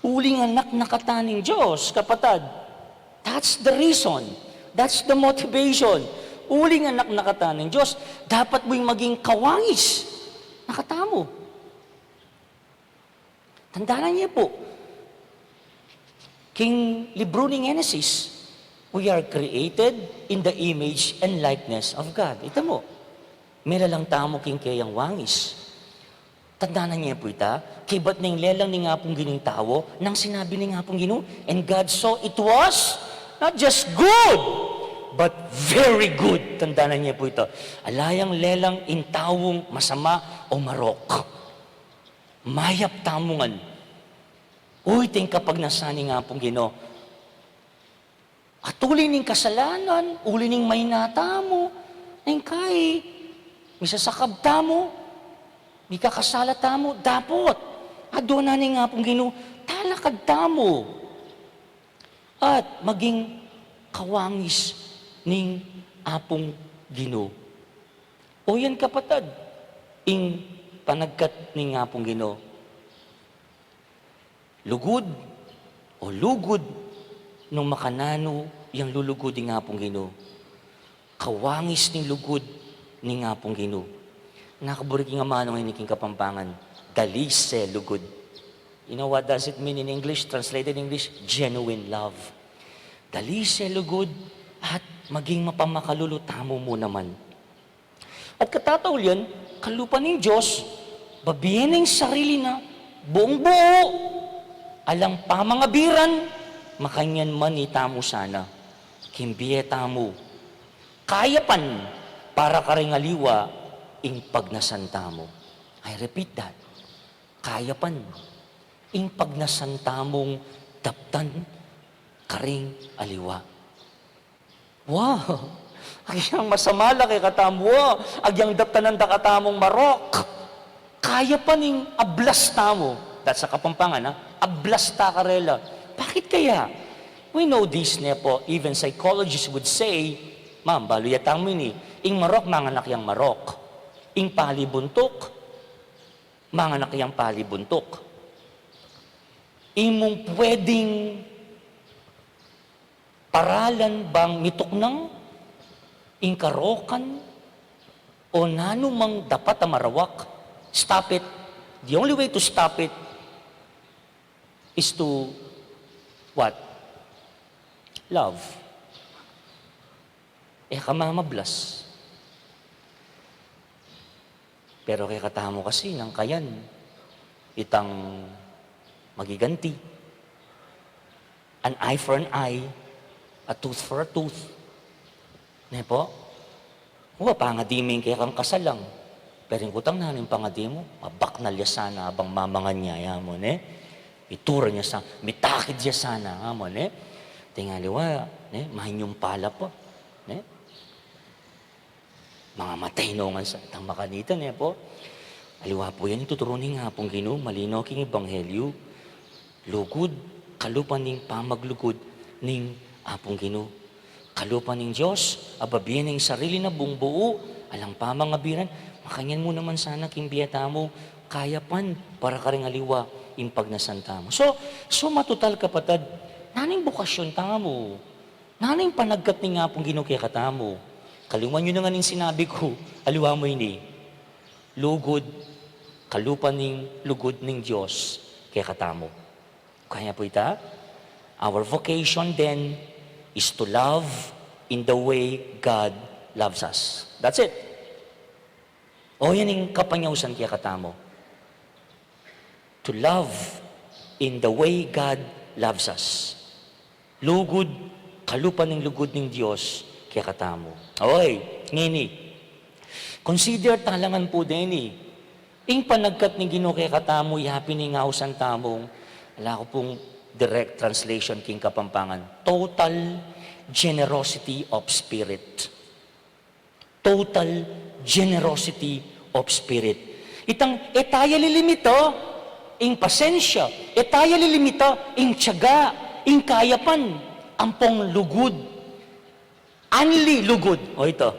Uling anak na kata ning Dios, kapatad. That's the reason. That's the motivation. Uling anak na kata ning Dios, dapat mu maging kawangis na katamu. Tandanan ye pu, king libru ning Genesis, we are created in the image and likeness of God. Ita mu, melalang tamu king keyang wangis. Tandanan ye pu ita, kaybat ning lelang ning Apung Ginu ing tau, nang sinabi ning Apung Ginu, "And God saw it was not just good, but very good." Tandanan ye pu ita, ala yang lelang ing taung masama o marok. Mayap tamu ngan. Uy, ita ing kapagnasan ning Apung Ginu. At uli ning kasalanan, uli ning maina tamu, ning kai, misasakab tamu, mikakasala tamu, dapot aduan na ning Apung Ginu, talakad tamu. At maging kawangis ning Apung Ginu. O yan, kapatad, ing panagkat ning Apung Ginu. Lugud o lugud nung makananu yang lulugud ning Apung Ginu. Kawangis ning lugud ning Apung Ginu. Nakaburi king amanu ngeni king Kapampangan, dalise lugud. You know what does it mean in English? Translated in English, genuine love. Dalise lugud at maging mapamakalulu tamu mu naman. At katataulian, kalupa ning Dios, babie neng sarili na, buong-buo, alang pamangabiran, makanyan man itamu sana, king bie tamu, kayapan para karing aliwa ing pagnasan tamu. I repeat that. Kayapan. ing pagnasan tamung daptan karing aliwa. Wow! Agyang masama la kekatamu, agyang daptanan da katamung marok. Kaya pa ning ablas tamu. That's sa Kapampangan, ha? Ablas ta karela. Bakit kaya? We know this, ne po. Even psychologists would say, "Ma'am, balu ya tamu ini, ing marok, manganak yang marok. Ing pali buntuk, manganak yang pali buntuk." Imung pwedeng paralan bang mituknang ing karokan o nanumang dapat a marawak. Stop it. The only way to stop it is to what? Love. E ka mamablas. Pero kekatamu kasi nung kayan, itang magiganti. An eye for an eye, a tooth for a tooth. Ne po? Wa, pangadi me ing kekang kasalang. Pero ing kutang, nanu ing pangadi mu? Mabaknal ya sana abang mamangan ya, ya mu, ne? Mituran ya sana, mitakid ya sana, ya mu, ne? Tingali wa, ne? Mahinyu pala pa, ne? Mangamatay no ngan sa itang makanita, ne po? Aliwa po yan ing tuturu ning Apung Ginu, malinaw king Ebanghelyo. Lugud, kalupa ning pamaglugud ning Apung Ginu. Kalupa ning Dios, a bibie na ing sarili na bung buu, alang pamangabiran, makanyan mu naman sana king bie tamu, kayapan para karing aliwa ing pagnasan tamu. So, so matutal kapatad, nanu ing bukasyon tamu? Nanu ing panagkat ning Apung Ginu kekatamu? Kalinguan yu na ngan ing sinabi ku, aliwa mu ini, lugud, kalupa ning lugud ning Dios kekatamu. Kaya po ita, our vocation then is to love in the way God loves us. That's it. O, yan ing kapanyausan kekatamu. To love in the way God loves us. Lugud, kalupa ning lugud ning Dios kekatamu. Oy, ngeni, consider ta la ngan pu deni. Ing panagkat ning Ginu kekatamu, yapin ing ausan tamung, ala ku pung direct translation king Kapampangan, total generosity of spirit. Total generosity of spirit. Itang e ta ya lilimita ing pasensya, e ta ya lilimita ing tiyaga, ing kayapan, ampong lugud. Only lugud. O ita.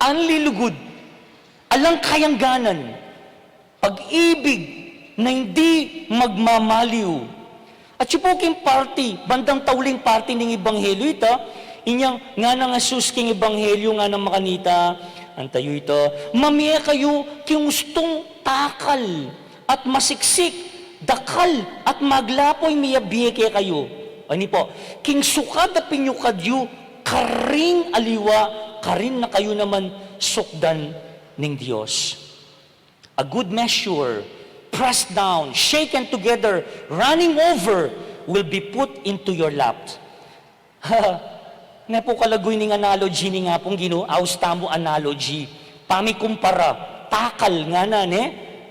Only lugud. Alang kayangganan. Pag-ibig na hindi magmamaliw. At yu pu king parti, bandang tauling parti ning Ebanghelyo ita, inyang nganang Jesus king Ebanghelyo, nganang makanita, antayu ita, mamie kayu king ustung takal at masiksik, dakal at maglapo ing miyabie kekayu. Ani po, king sukad a pinyukad yu karing aliwa, karin na kayu naman sukdan ning Dios. A good measure, pressed down, shaken together, running over, will be put into your lap. Ne pu kalaguy ning analogy ning Apung Ginu, aus tamu analogy. Pamikumpara, takal ngana, ne?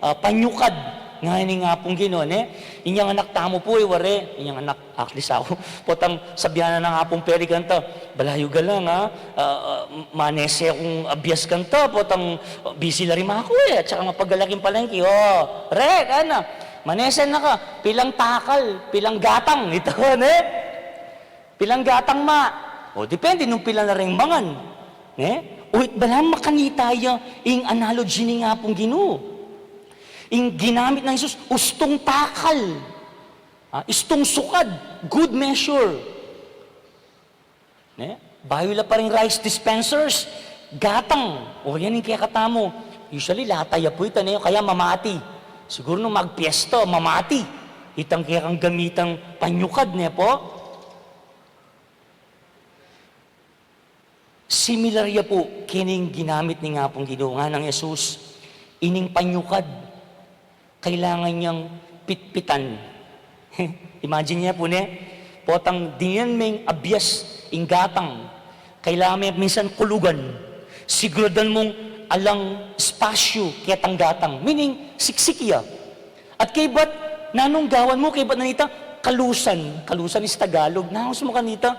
Ah, panyukad ngana ning Apung Ginu, ne? Inyang anak tamu pu, e, wari, inyang anak, at least aku, potang sabian na nang Apung Peri kanta, "Balayu galang, ha? Ah, ah, manese kung abias kanta, potang, ah, busy la rin aku, e, at saka mapagalaking palengke, o, re, ngana, manese na ka, pilang takal, pilang gatang," ita, ne? Pilang gatang ma. O, depende nung pila na ring mangan. Ne? O, it bala makanita ya ing analogy ning Apung Ginu. Ing ginamit nang Jesus, ustung takal. Ah, ustung sukad, good measure. Ne? Bayu la pa ring rice dispensers, gatang. O, yan ing kekatamu. Usually, lata ya pu ita, ne? Kaya mamati. Siguru nung magpiesta, mamati. Itang kekang gamitang panyukad, ne po? Similar ya pu kening ginamit ning Apung Ginu, nganang Jesus, ining panyukad, kailangan yang pitpitan. Imagine ye pu, ne? Potang dinan meng abias ing gatang, kailangan me minsan kulugan. Siguradan mung alang espasyu ketang gatang. Meaning, siksik ya. At kaybat, Nanung gawan mu kaybat na nita? Kalusan. Kalusan is Tagalog. Nanung mu kanita?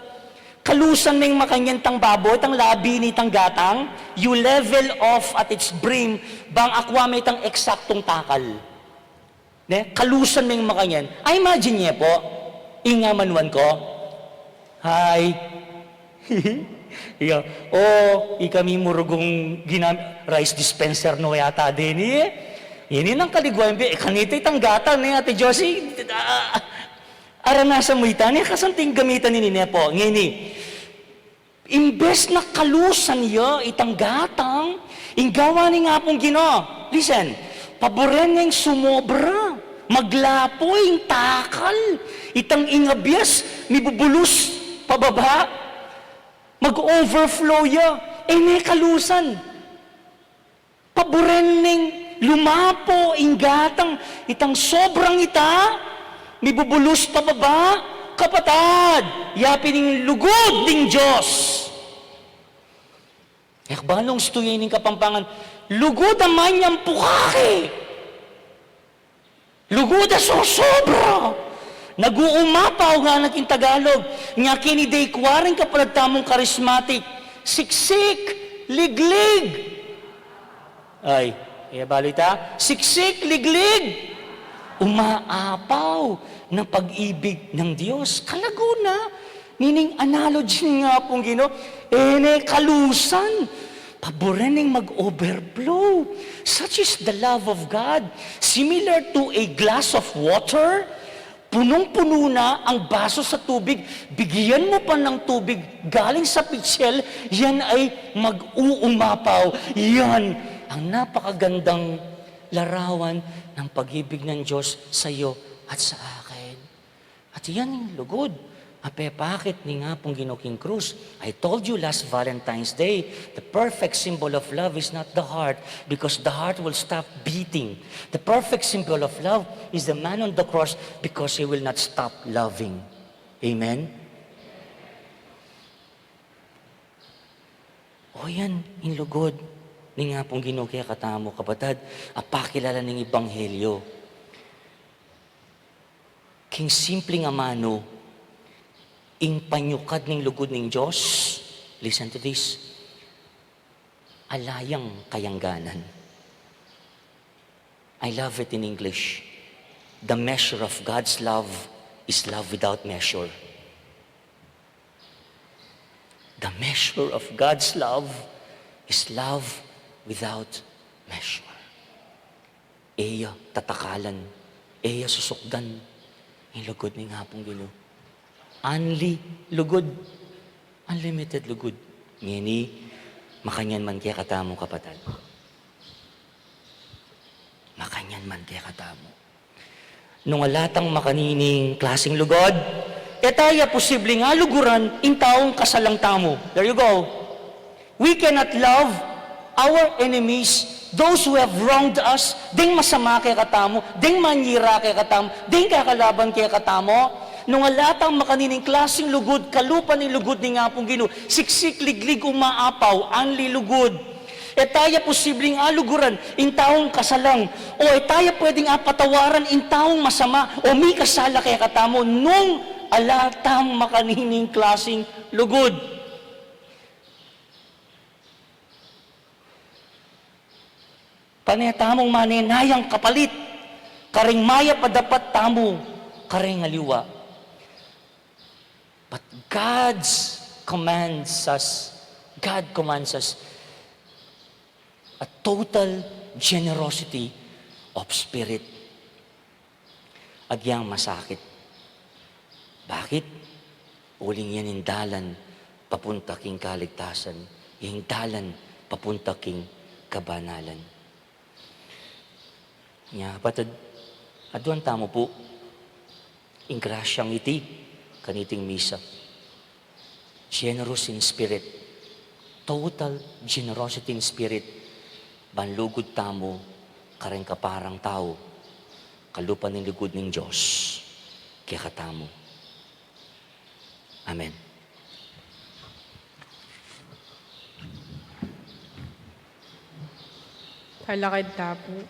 Kalusan meng makanyan tang baboy, tang labi nitang gatang, you level off at its brim, bang akwa me itang eksaktung takal. Ne? Kalusan meng makanyan. I imagine ye pu, ing amanuan ku. Hi. Iya. O, ikami mu rugung ginam-, rice dispenser no yata deni e. Ini nang kaliguan bi, e, kanita itang gatang ne, Ate Josie, a, aranasan mu ita ne, kasanting gamitan ini ne pu. Ngeni, imbes na kalusan ya itang gatang, ing gawa ning Apung Ginu, listen, paburen neng sumobra, maglapo ing takal, itang ing abyas, mibubulus pababa, mag-overflow ya, e ne kalusan. Paburen neng lumapo ing gatang, itang sobrang ita, mibubulus pababa, kapatad, yapin ing lugud ning Dios. E, kabalung stuya ning Kapampangan, lugud a manyang pukake. Lugud a sosobra. Nag-uumapaw ngana king Tagalog. Nya keni de kua ring kapatad tamung charismatic. Siksik, liglig. Ay, e, balita? Siksik, liglig. Umaapaw na pag-ibig ng Diyos. Kalago na. Meaning, analogy ning Apung Ginu, e ne kalusan. Paburen neng mag-overflow. Such is the love of God. Similar to a glass of water, punong-puno na ang baso sa tubig, bigyan mo pa ng tubig galing sa pitsil, yan ay mag-uumapaw. Yan ang napakagandang larawan ng pag-ibig ng Diyos sa iyo at sa akin. At yan ing lugud a pepakit ning Apung Ginu king krus. I told you last Valentine's Day, the perfect symbol of love is not the heart, because the heart will stop beating. The perfect symbol of love is the man on the cross, because he will not stop loving. Amen? O yan ing lugud ning Apung Ginu kekatamu, kapatad, a pakilala ning ebanghelyo. King simpling amanu, ing panyukad ning lugud ning Dios, listen to this, ala yang kayangganan. I love it in English. The measure of God's love is love without measure. The measure of God's love is love without measure. E ya tatakalan, e ya susukdan ing lugud ning Apung Ginu. Unli lugud, unlimited lugud. Ngeni, makanyan man kekatamu, kapatad. Makanyan man kekatamu. Nung ala tang makanining klasing lugud, e ta ya posibleng aluguran ing taung kasalang tamu. There you go. We cannot love our enemies, those who have wronged us, deng masama kekatamu, deng manyira kekatamu, deng kakalaban kekatamu. Nung ala tang makanining klasing lugud, kalupa ning lugud ning Apung Ginu, siksik, liglig, umaapaw, unli lugud. E ta ya posibleng aluguran ing taung kasalang, o e ta ya pwedeng apatawaran ing taung masama o mikasala kekatamu nung ala tang makanining klasing lugud. Pane tamung manenayang kapalit kareng mayap a dapat tamu kareng aliwa. But God's commands us, God commands us a total generosity of spirit. Agyang masakit. Bakit? Uling yan ing dalan papunta king kaligtasan, ing dalan papunta king kabanalan. Nya, kapatad, aduan tamu pu ing grasyang iti kaniting misa. Generous in spirit, total generosity in spirit, ban lugud tamu kareng kaparang tau, kalupa ning lugud ning Dios kekatamu. Amen. Talakad ta pu.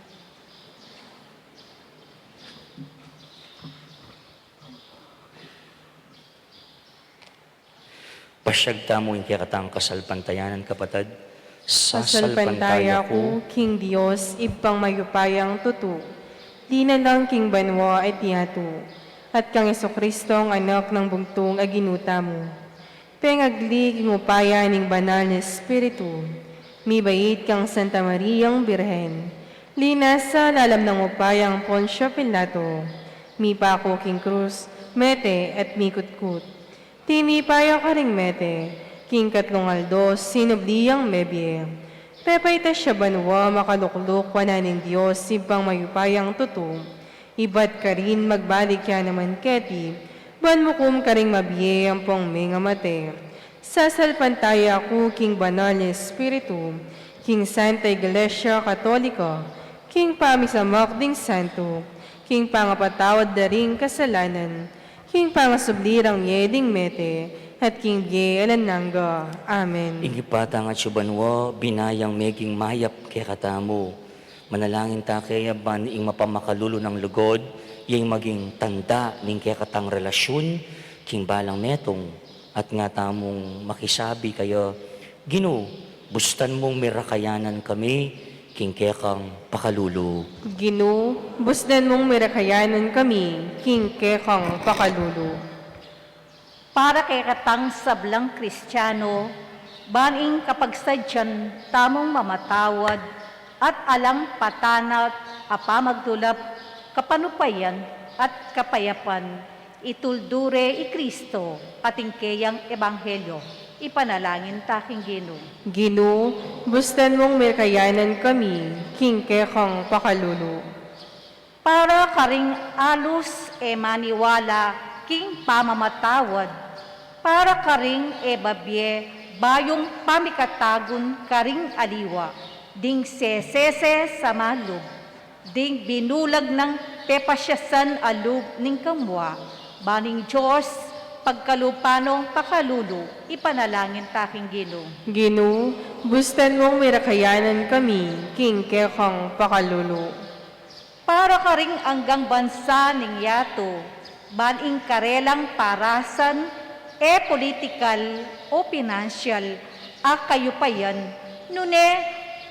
Tagtamu ing kekatang kasalpantayanan, kapatad. Sasalpantaya ku king Dios, Ibpang mayupayang tutu, linalang king banua at yatu, at kang Jesucristo, ang Anak nang bugtung a Ginu tamu. Pengagli king upaya ning Banal a Espiritu, mibait kang Santa Mariang Birhen, linasa lalam nang upayang Poncio Pilato, mipaku king krus, mete at mikutkut. Tinipa ya karing mete, king katlung aldo sinubli yang mebie. Pepaitas ya banua, makalukluk wanan ning Dios Ibpang mayupayang tutu. Ibat karin magbalik ya naman keti, ban mukum karing mabie ampong mengamate. Sasalpantaya ku king Banal a Espiritu, king Santa Iglesia Katolika, king pamisamak ding santo, king pangapatawad da ring kasalanan, king pangasubli rang mie ding mete, at king bie alang angga. Amen. Ing Ibpa tang atsu banua, binayang meging mayap kekatamu. Manalangin ta kaya ban ing mapamakalulu nang lugud, ya ing maging tanda ning kekatang relasyun king balang metung, at nga tamung makisabi kaya, Ginu, bustan mung mirakayanan kami king kekang pakalulu. Ginu, bustan mung mirakayanan kami king kekang pakalulu. Para kekatang sablang Kristiano, ban ing kapagsadyan tamung mamatawad at alang patanat a pamagdulap, kapanupayan at kapayapan, ituldu re i Kristo kating keyang ebanghelyo, ipanalangin ta king Ginu. Ginu, bustan mung mirakayanan kami king kekang pakalulu. Para karing alus e maniwala king pamamatawad, para karing e babie bayung pamikatagun karing aliwa, ding sesese sa malub, ding binulag nang pepasyasan a lub ning kamua, ban ing Dios pagkalupa nong pakalulu, ipanalangin ta king Ginu. Ginu, bustan mung mirakayanan kami king kekang pakalulu. Para karing anggang bansa ning yatu, ban ing karelang parasan, e politikal o pinansyal a kayupayan, nune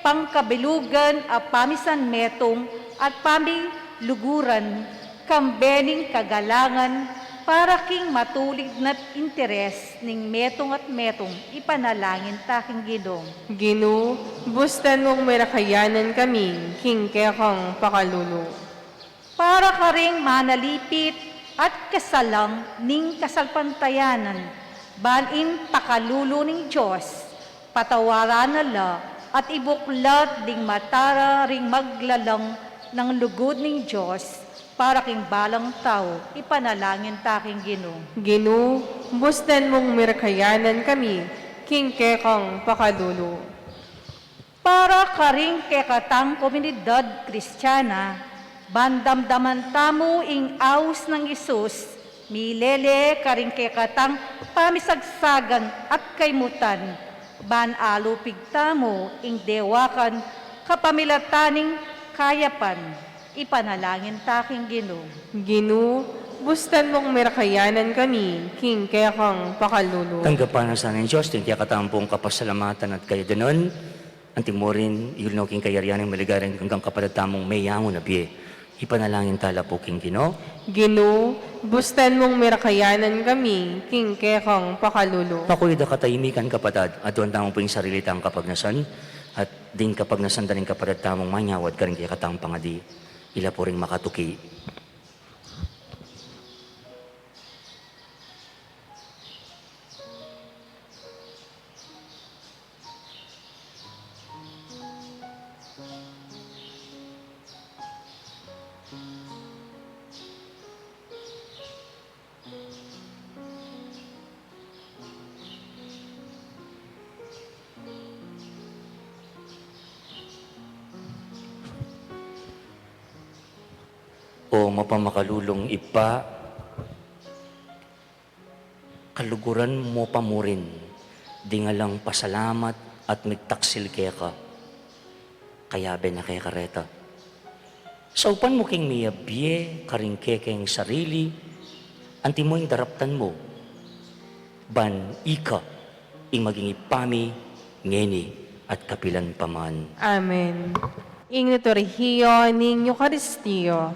pangkabilugan a pamisanmetung at pamiluguran, kambe ning kagalangan para king matulid na't interes ning metung at metung, ipanalangin ta king Ginu. Ginu, bustan mung mirakayanan kami king kekang pakalulu. Para karing manalipit at kasalang ning kasalpantayanan, ban ing pakalulu ning Dios, patawaran na la at ibuklat ding mata ra ring maglalang nang lugud ning Dios para king balang tau, ipanalangin ta king Ginu. Ginu, bustan mung mirakayanan kami king kekang pakalulu. Para karing kekatang komunidad Kristiana, ban damdaman tamu ing aus nang Jesus, milele karing kekatang pamisagsagan at kaymutan, ban alupig tamu ing dewakan kapamilatan ning kayapan, ipanalangin ta king Ginu. Ginu, bustan mung mirakayanan kami king kekang pakalulu. Tanggapan na sa ning Dios ding kekatang pung kapasalamatan at kayadanan. Anti murin, yulno king kayarian ning maligaring anggang kapatad tamung meyangu na bie. Ipanalangin ta la pu king Ginu. Ginu, bustan mung mirakayanan kami king kekang pakalulu. Pakuyi da katahimikan, kapatad, aduan tamu pu ing sarili tang kapagnasan, at ding kapagnasan da ning kapatad tamung manyawad karing kekatang pangadi. Ila pu ring makatuki. O mapamakalulung Ibpa, kaluguran mu pa murin ding alang pasalamat at migtaksil keka. Kayabe na keka reta. Saupan mu king miyabie karing kekeng sarili, anti mu ing daraptan mu, ban ika Ing maging Ibpa mi, ngeni at kapilan pa man. Amen. Ing liturhiya ning Eukaristia.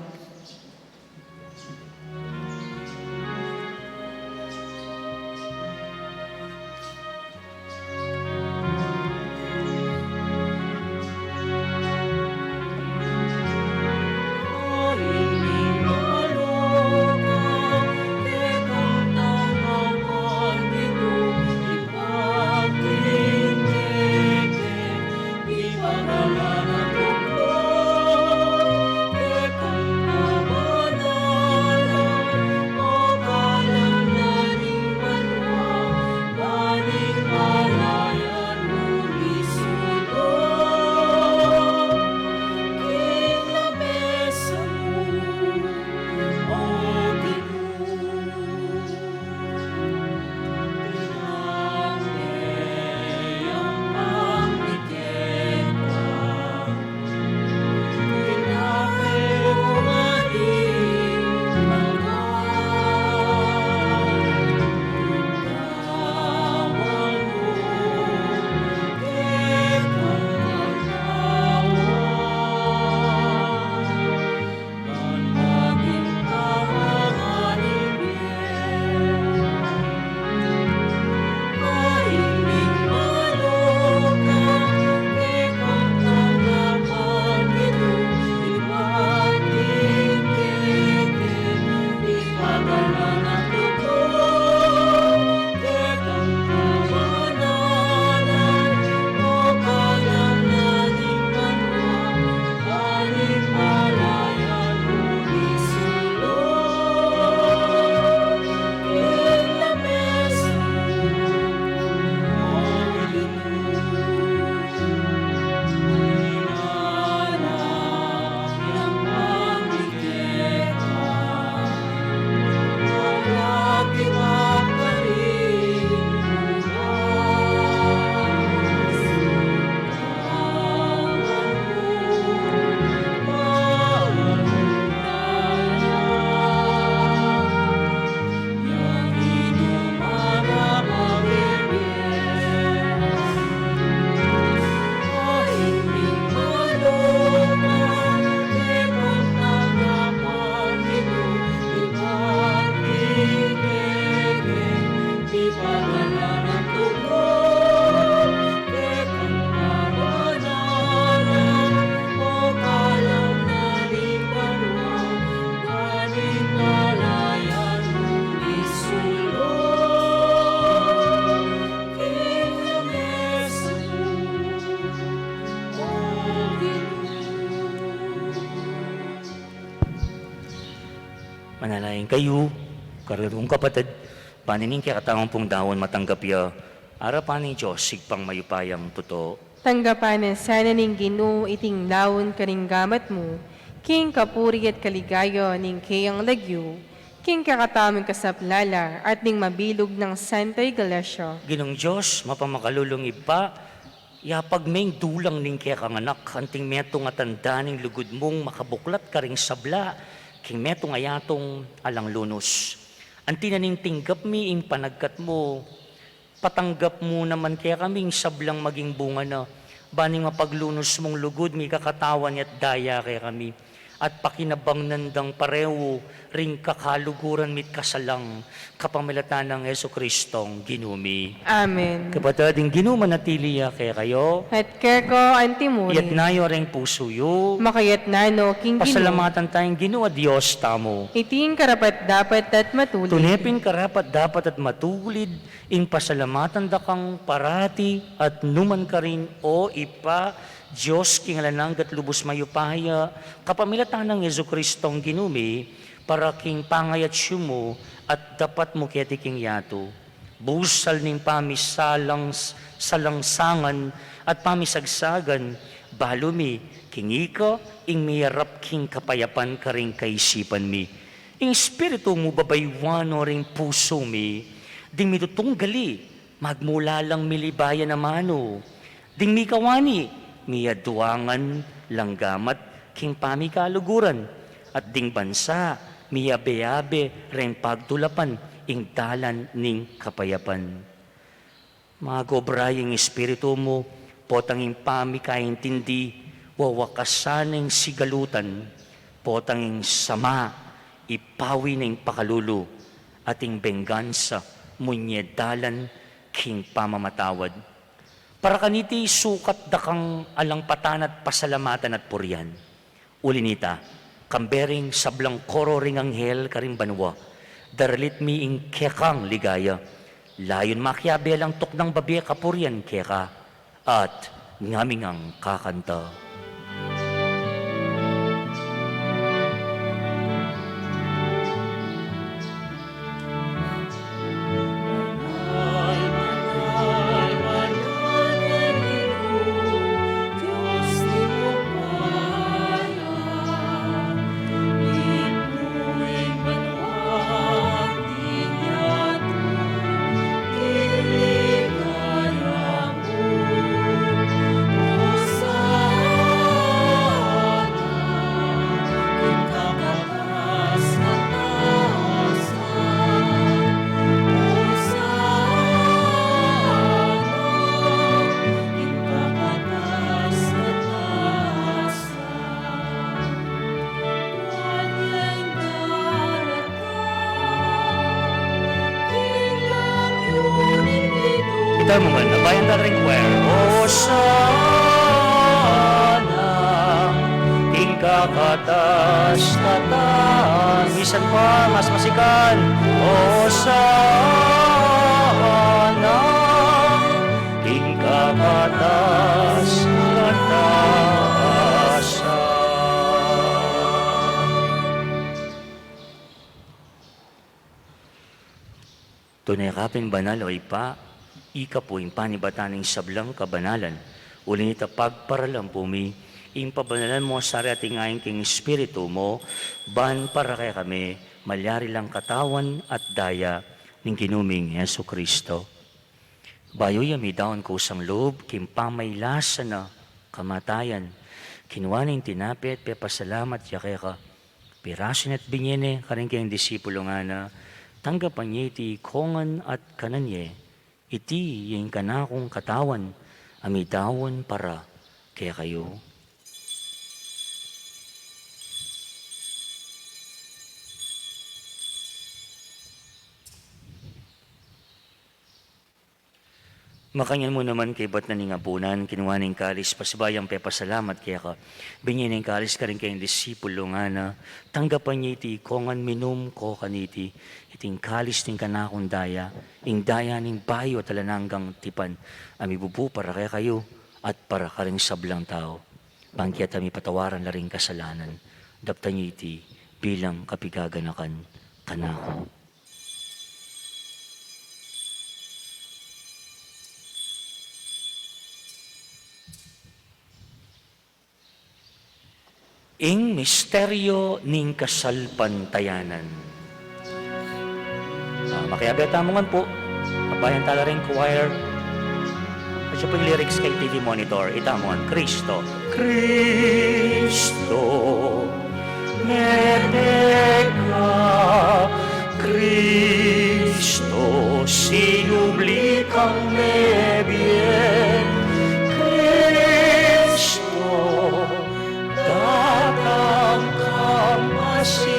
Manalangin kayu, kararung kapatad, ban ining kekatamung daun matanggap ya arapan ning Dios, Ibpang mayupayang tutu. Tanggapan na sana ning Ginu iting daun karing gamat mu, king kapurian at kaligayan ning keyang lagyu, king kekatamung kasaplalan at ning mabilug nang Santa Iglesia. Ginung Dios, mapamakalulung Ibpa, yapag me ing dulang ning kekang anak, anting metung a tanda ning lugud mung makabuklat karing sabla, king metung a yatung alang lunus. Anti na ning tinggap mi ing panagkat mu, patanggap mu naman kekami ing sablang maging bunga na, ban ing mapaglunus mung lugud, mika katawan ya't daya kekami, at pakinabang nandang parehu ring kakaluguran mi't kasalang, kapamilatan nang Jesucristong Ginu mi. Amen. Kapatad, ing Ginu manatili ya kekayu. At keka antimurin. Iyatas yu reng pusu yu. Makayatas no king Ginu. Pasalamatan taya ing Ginu a Dios tamu. Iti ing karapat-dapat at matulid. Tune pin karapat-dapat at matulid, ing pasalamatan da kang parati at nukarin man, O Ibpa, Dios king alang angga at lubus mayupaya, kapamilatan nang Jesucristong Ginu mi, para king pangayatsu mu at dapat mu keti king yatu. Busal ning pamisalang, salangsangan at pamisagsagan, balu mi king ika ing miyarap king kapayapan karing kaisipan mi. Ing Espiritu mu babayuan no ring pusu mi, ding mitutunggali, magmulalang milibayan amanu. Ding mikawani, miyaduangan lang gamat king pamikaluguran, at ding bansa, miyabe-abe reng pagtulapan ing dalan ning kapayapan. Mag-obra ya ing Espiritu mu, potang ing pamikaintindi, wawakasan ing sigalutan, potang ing sama, ipawi na ing pakalulu, at ing benggansa, munye dalan king pamamatawad. Para kaniti sukat da kang alang patan at pasalamatan at purian. Uli nita, kambe ring sablang koro ring anghel karing banua, daralit mi ing kekang ligaya. Layun makiabe lang tuknang babie kapurian keka, at ngami ngang kakanta. Ita mu ngan, abayan tala ring choir. Hosanna, king kakatas-katas. Misan pa, mas masikan. Hosanna, king kakatas-katasan. Tune ka pin banal, o Ibpa, ika pu ing panibatan ning sablang kabanalan. Uli nita pagparalan pu mi, ing pabanalan mu sari ating ain king Espiritu mu, ban para kekami, malyari lang katawan at daya ning Ginu ming Jesucristo. Bayu ya midaun kusang lub king pamailasa na kamatayan, kinua ne ing tinape at pepasalamat ya keka, pirasu ne at binie ne karing kayang disipulu, ngana, tanggapan ye iti ikongan at kanan ye, iti ya ing kanakung katawan a midaun para kekayu. Makanyan mu naman kaibat na ning apunan, kinua ne ing kalis, pasibayu yang pepasalamat keka, binie ne ing kalis karing kayang disipulu, ngana, tanggapan ye iti ikongan, minum ko kaniti, iti ing kalis ning kanakung daya, ing daya ning bayu at alang anggang tipan, a mibubu para kekayu at para karing sablang tau, ban keta mipatawaran la ring kasalanan. Daptan ye iti bilang kapigaganakan kanaku. Ing misteryo ning kasalpantayanan. Ah, makiabe tamu ngan pu. Abayan tala ring choir. At siya pu ing lyrics keng T V monitor. Ita mu ngan, Cristo. Cristo, mebie ka, Cristo, sinubli kang mebie, Cristo, datang kang pasibayu.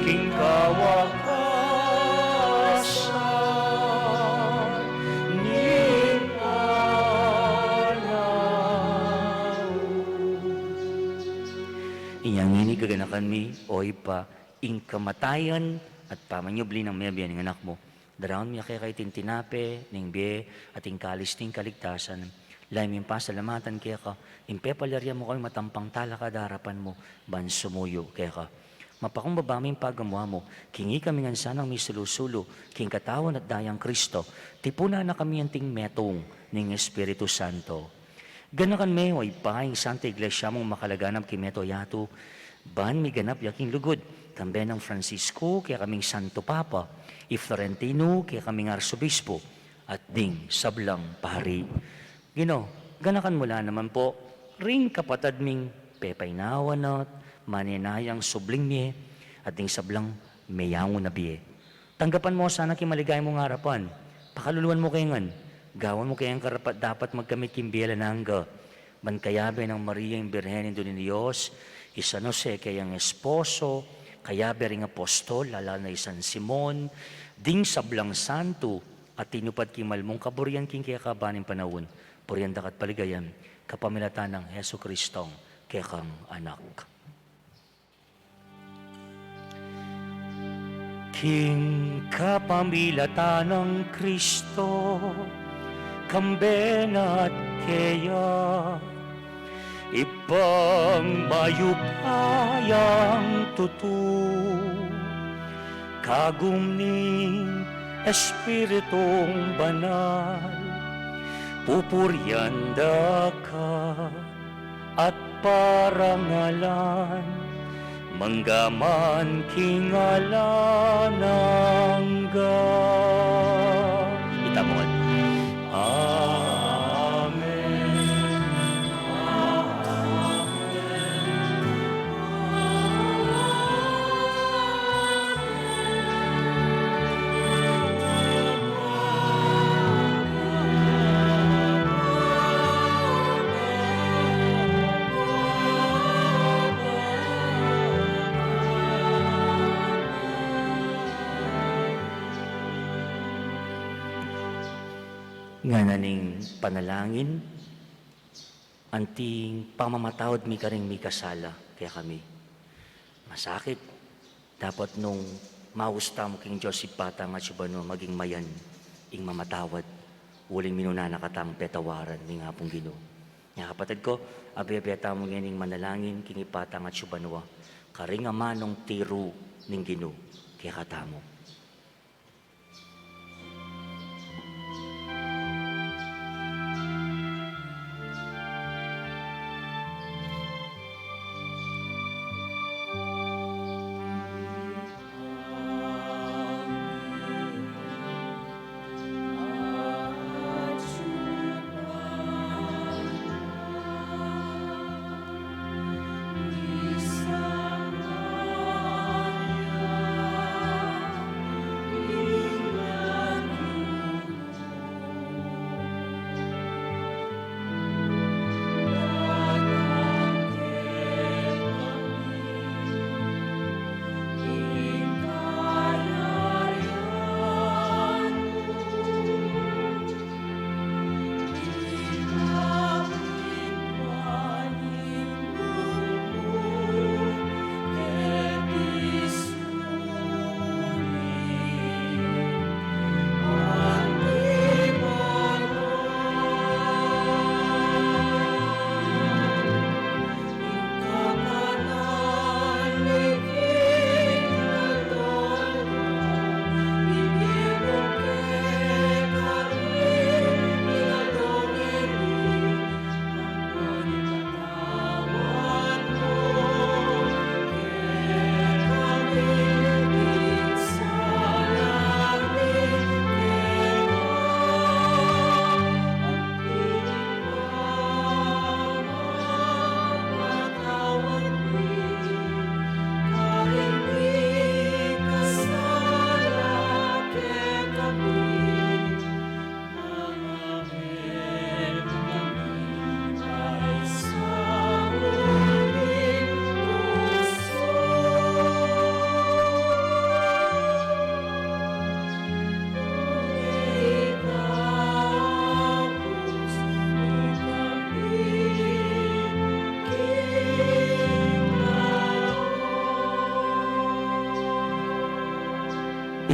King kawakasan ning panahon. Inya ngeni gaganakan mi, o Ibpa, ing kamatayan at pamanyubli nang mebie ning Anak mu. Daraun mi keka iting tinape ning bie at ing kalis ning kaligtasan. Lalu ming pasalamatan keka, ing pepalyarian mu kaming matampang talakad king arapan mu, ban sumuyu keka. Mapakumbaba mi ing pagamu-amu, king ikami ngan sanang misulu-sulu king katawan at dayang Cristo, tipunan na kami anting metung ning Espiritu Santo. Ganakan me, o Ibpa, ing Santa Iglesia mung makalaganap king mabilug a yatu, ban miganap ya king lugud, kambe nang Francisco, kekaming Santo Papa, i Florentino, kekaming Arsobispo, at ding sablang pari. Ginu, ganakan mu la naman pu ring kapatad ming pepainawa na at manenayang subling mie, at ding sablang Meyangu na bie. Tanggapan mu sana king maligaya mung arapan. Pakaluluan mu ke ngan. Gawan mu ke ngan karapat-dapat magkamit king bie alang angga. Ban kayabe nang Maria ing Birhen Indu ning Dios, i San Jose kayang esposo, kayabe ring apostol, lalalu na i San Simon, ding sablang santo a tinupad king mal mung kaburian king kekaban ning panaun, purian da ka at paligayan kapamilatan nang Jesucristong kekang Anak. King kapamilatan nang Kristo, kambe na at keya, Ibpang mayupayang tutu, kagum ning Espiritung Banal, pupurian da ka at parangalan, mangga man king alang angga. Itamu ngan. Amen. Ngana ning panalangin, anting pamamatawad mi karing mikasala kekami. Masakit, dapat nung maus tamu king Dios Ibpa tang atsu banua, maging mayan ing mamatawad, uling minuna na katang petawaran ning Apung Ginu. Nya kapatad ku, abe-abe tamu ngening manalangin king Ibpa tang atsu banua, karing amanung tiru ning Ginu kekatamu.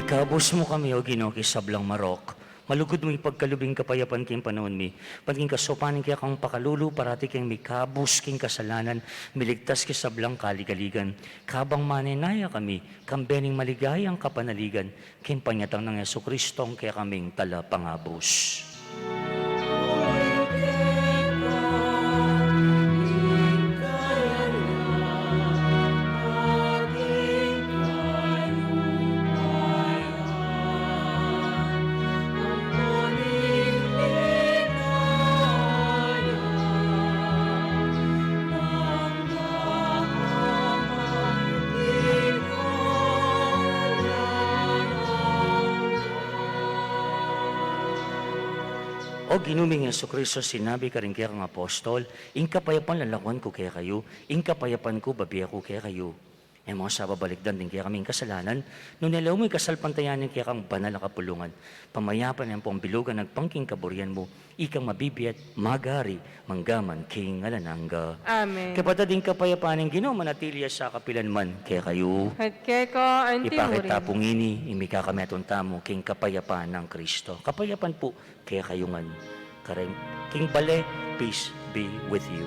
Ikabus mu kami, O Ginu, king sablang marok. Malugud mung ipagkalub ing kapayapan king panaun mi, ban king kasaupan ning kekang pakalulu, parati keng mikabus king kasalanan, miligtas king sablang kaligaligan. Kabang manenaya kami, kambe ning maligayang kapanaligan, king panyatang nang Jesucristong kekaming Talapangabus. O Ginu ming Jesucristo, sinabi karing kekang apostol, ing kapayapan lalakuan ku kekayu, ing kapayapan ku bibie ku kekayu. E mu sa babalikdan ding kekaming kasalanan, nune lele mu ing kasalpantayanan ning kekang banal a kapulungan. Pamayapa neng pambilugan agpang king kaburian mu, ikang mabibie at magari, mangga man king alang angga. Amen. Kapatad, ing kapayapan ning Ginu manatili ya sa kapilan man kekayu. At keka anti mu rin. Ipakit ta pu ngeni ing mikakametung tamu king kapayapan nang Kristo. Kapayapan pu kekayu ngan. Kareng king bale, peace be with you.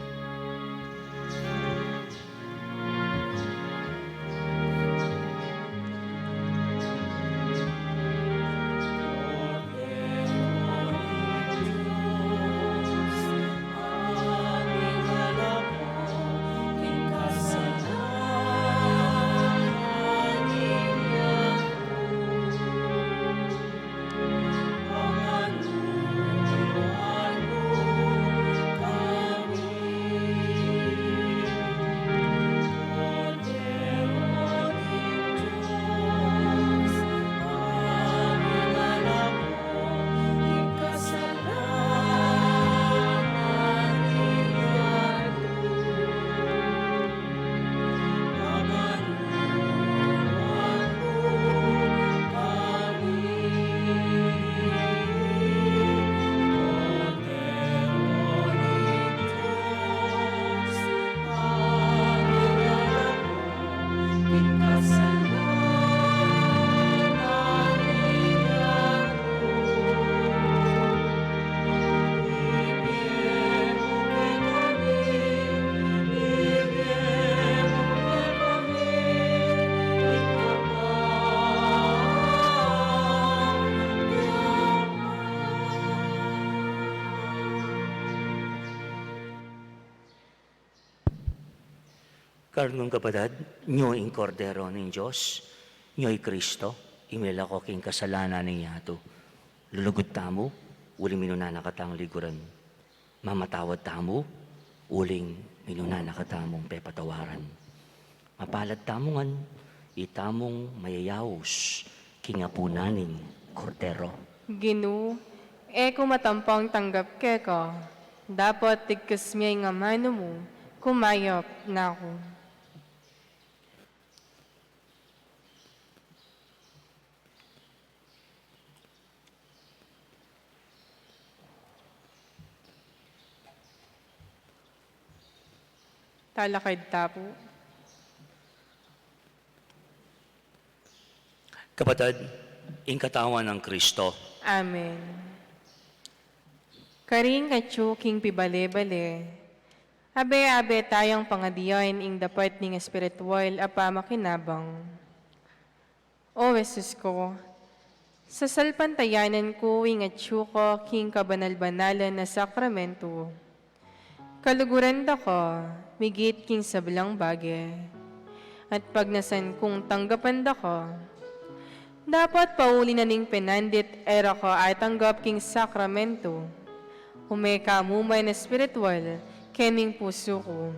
Karnung kapatad, nyo ing Kordero ning Dios, nyo i Kristo, ing milako king kasalanan ning yatu. Lulugud tamu, uling minuna na katang liguran. Mamatawad tamu, uling minuna na katamung pepatawaran. Mapalad tamu ngan, itamung mayayaus king apunan ning Kordero. Ginu, e ku matampang tanggap keka, dapot tigkas me ing amanu mu, kumayap na ku. Talakad ta pu. Kapatad, ing katawan nang Kristo. Amen. Karing atyu king pibale-bale, abe-abe tayang pangadian ing dapat ning espiritual a pamakinabang. O Jesus ku, sasalpantayanan ku ing atyu ku king kabanal-banalan a sakramento. Kaluguran da ka, migit king sablang bage. At pagnasan kung tanggapan da ka, dapat pauli na ning penandit e ra ka atanggap king sakramento. Ume ka mu man espiritual keng pusu ku.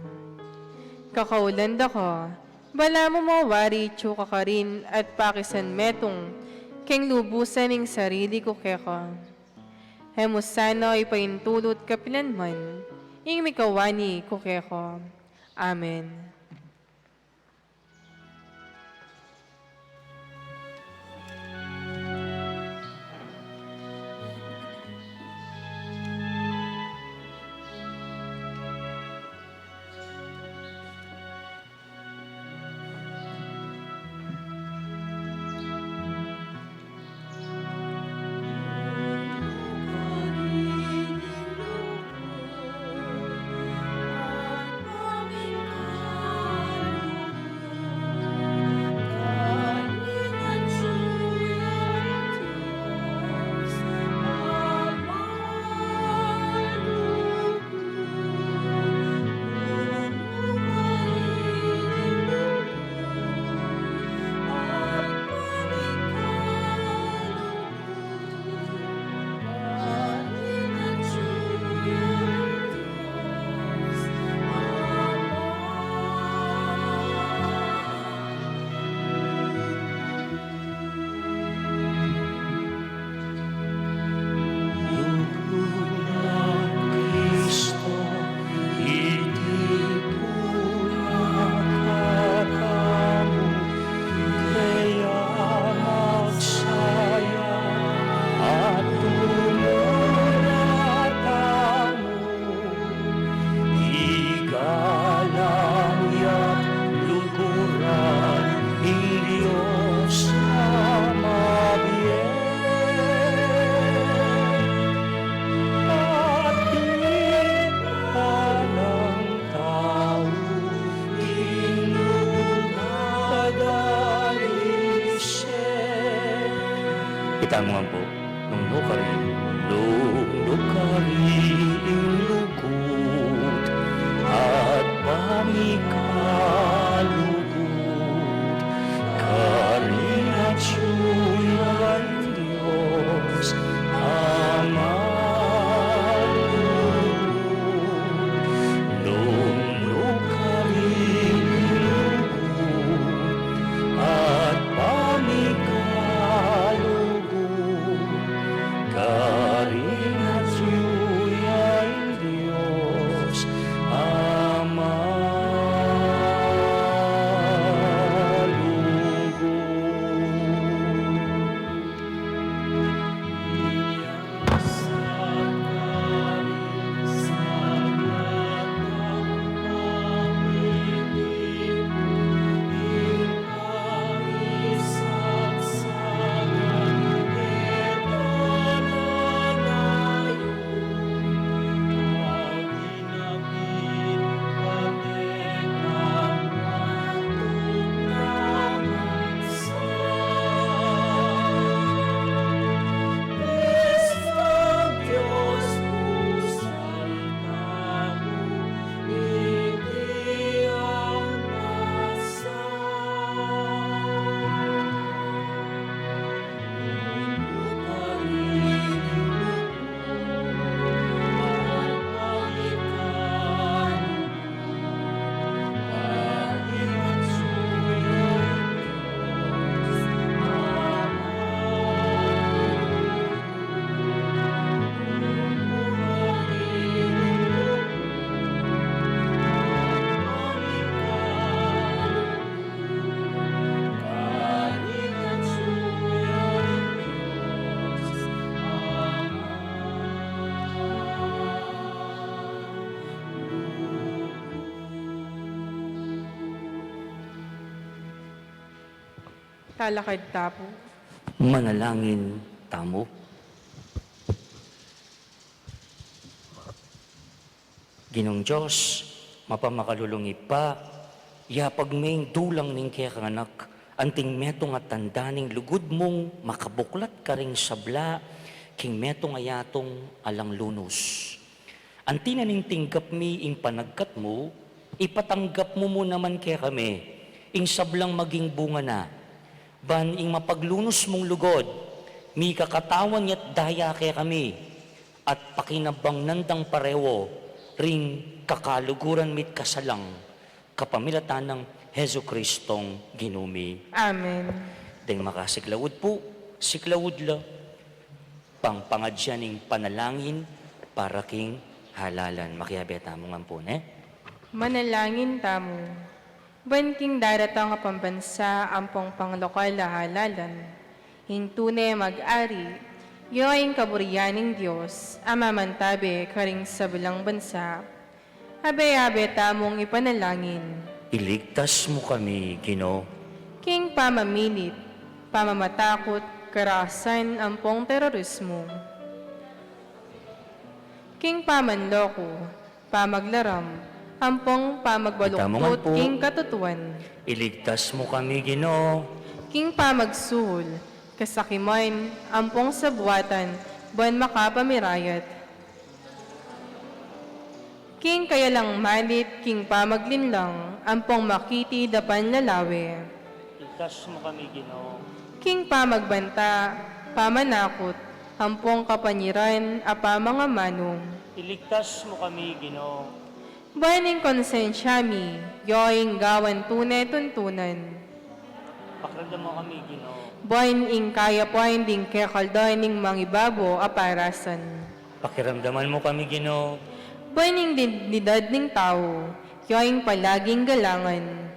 Kakaulan da ka, balamu mawari atyu ka karin at pakisan metung keng lubusan ing sarili ku keka. E mu sana ipaintulut kapilan man ing mikawani ku keka. Amen. Kita mo nga po, nung nukari, nung nukari ing lugud at pamikalugud, karing Dios Ama lugud, nung nukari ing lugud at pamikalugud, karing Dios Ama lugud. Talakad tamu. Manalangin tamu. Ginung Dios, mapamakalulung Ibpa, yapag me ing dulang ning kekang Anak, anting metung a tanda ning lugud mung makabuklat karing sabla, king metung a yatung alang lunus. Anti na ning tinggap mi ing panagkat mu, ipatanggap mu mu naman kekami, ing sablang maging bunga na, ban ing mapaglunus mung lugud, mikakatawan ya't daya kekami, at pakinabang nandang pareho, ring kakaluguran mi't kasalang, kapamilatan nang Jesucristong Ginu mi. Amen. Deng makasiklaud pu, siklaud la, pangpangadya ning panalangin para king halalan. Makiabe tamu ngan pu, ne? Manalangin tamu. Ban king daratang a pambansa ampong panglokal a halalan, ing tune mag-ari, ya ing kaburian ning Dios, a mamantabe karing sablang bansa. Abe-abe tamung ipanalangin. Iligtas mu kami, Ginu. King pamamilit, pamamatakut, karasan, ampong terorismu. King pamanloko, pamaglaram, ampong pamagbaluktot king katutuan. Iligtas mu kami, Ginu. King pamagsuhul, kasakiman, ampong sabuatan, ban makapamirayat. King kayalang malit, king pamaglinlang, ampong makitid a panlalawe. Iligtas mu kami, Ginu. King pamagbanta, pamanakut, ampong kapanyiran a pamangamanu. Iligtas mu kami, Ginu. Ban ing konsensya mi, ya ing gawan tune tuntunan. Pakiramdaman mu kami, Ginu. Ban ing kayapan ding kekaldan ning mangibabo a parasan. Pakiramdaman mu kami, Ginu. Ban ing dignidad ning tau, ya ing palaging galangan.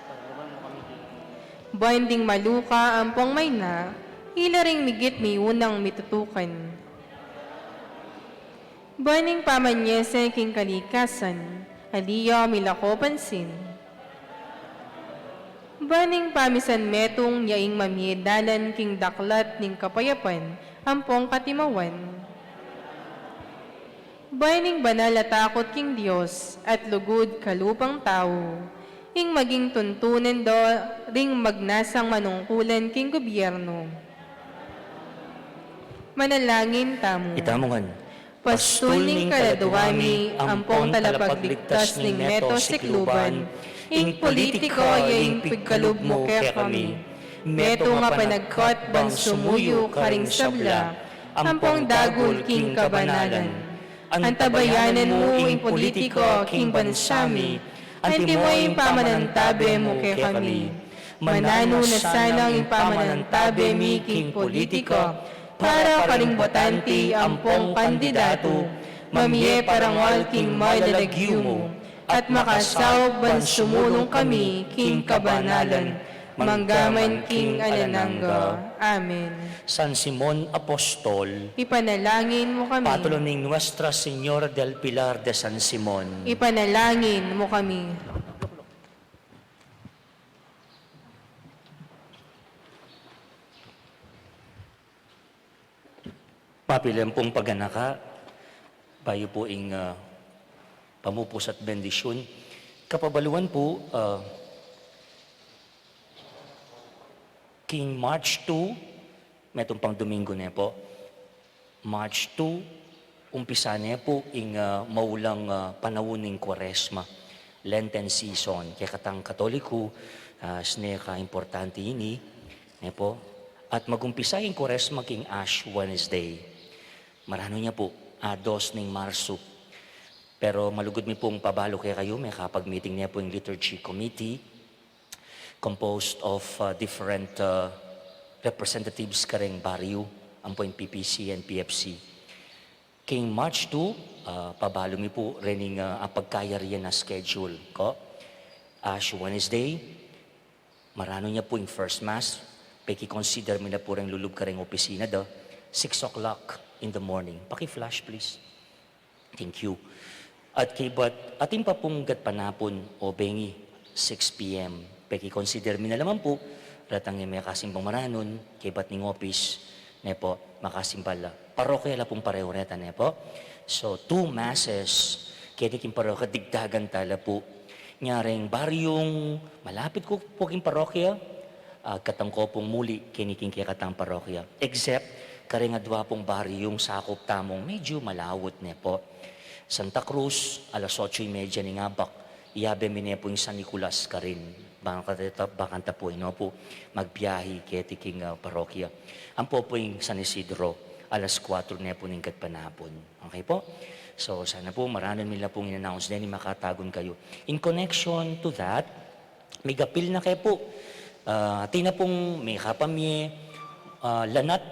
Pakiramdaman mu kami, Ginu. Ban ding maluka ampong maina, ila ring migit miunang mitutukan. Ban ing pamanyese king kalikasan, ali ya milako pansin. Ban ing pamisan metung ya ing mamie dalan king daklat ning kapayapan ampong katimawan. Ban ing banal a takut king Dios at lugud kalupang tau, ing maging tuntunan da ring magnasang manungkulan king gubyernu. Manalangin tamu. Itamu ngan. Pastul ning kaladua mi, ampong talapagligtas ning meto sikluban, ing politiko ya ing pigkalub mu kekami. Metung a panagkat ban sumuyu karing sabla, ampong dagul king kabanalan. Antabayanan mu ing politiko king bansa mi, antimo ing pamanantabe mu kekami. Mananu na sana ing pamanantabe mi king politiko, para karing botante ampong kandidatu, mamie parangal king malalagyu mu, at makasaup ban sumulung kami king kabanalan, manggaman king alang angga. Amen. San Simon Apostol, ipanalangin mu kami. Patulon ning Nuestra Señora del Pilar de San Simon, ipanalangin mu kami. Mapilan pung paganaka, bayu pu ing, ah, pamupus at bendisyun. Kapabaluan pu, ah, king March two, metung pang Domingo ne pu. March two, umpisa ne pu ing, ah, maulang, ah, panaun ning Kuaresma, Lenten season. Kekatang Katoliku, ah, sine ka importante ini, ne pu. At magumpisa ing Kuaresma king Ash Wednesday. Maranu nya pu, a dos ning Marsu. Pero malugud mi pung pabalu kekayu, mekapag-meeting ne pu ing Liturgy Committee, composed of, uh, different, uh, representatives kareng baryu, ampo ing P P C and P F C. King March two, uh, pabalu mi pu rening, uh, apagkayarian a schedule ko. Ash Wednesday, maranu nya pu ing first mass, peki-consider mi la pu reng lulub kareng opisina da, six o'clock in the morning. Paki-flash, please. Thank you. At kaybat, atin pa pung gatpanapun o bengi, six P M. Peki-consider mi na la man pu, retang e mekasimbang maranun, kaybat ning opis, ne pu, makasimba la. Parokya la pung pareho reta, ne pu. So, two masses, keti king parokya, digdagan ta la pu. Nya reng baryung malapit ku pu king parokya, ah, katang ko pung muli keni king kekatang parokya. Except, kareng adua pung baryung sakup tamung medyu malaut, ne pu. Santa Cruz, alas otso y media ning abak, iyabe mi ne pu ing San Nicolas karin. Bakanta, bakanta pu, ino pu, magbiyahi keti king, ah, parokya. Ampo pu ing San Isidro, alas kuwatro ne pu ning gatpanapun. Okay pu? So, sana pu, maranun mi la pung in-announce deni, makatagun kayu. In connection to that, migapil na ke pu, ah, atin na pung mekapamie, ah, lanat,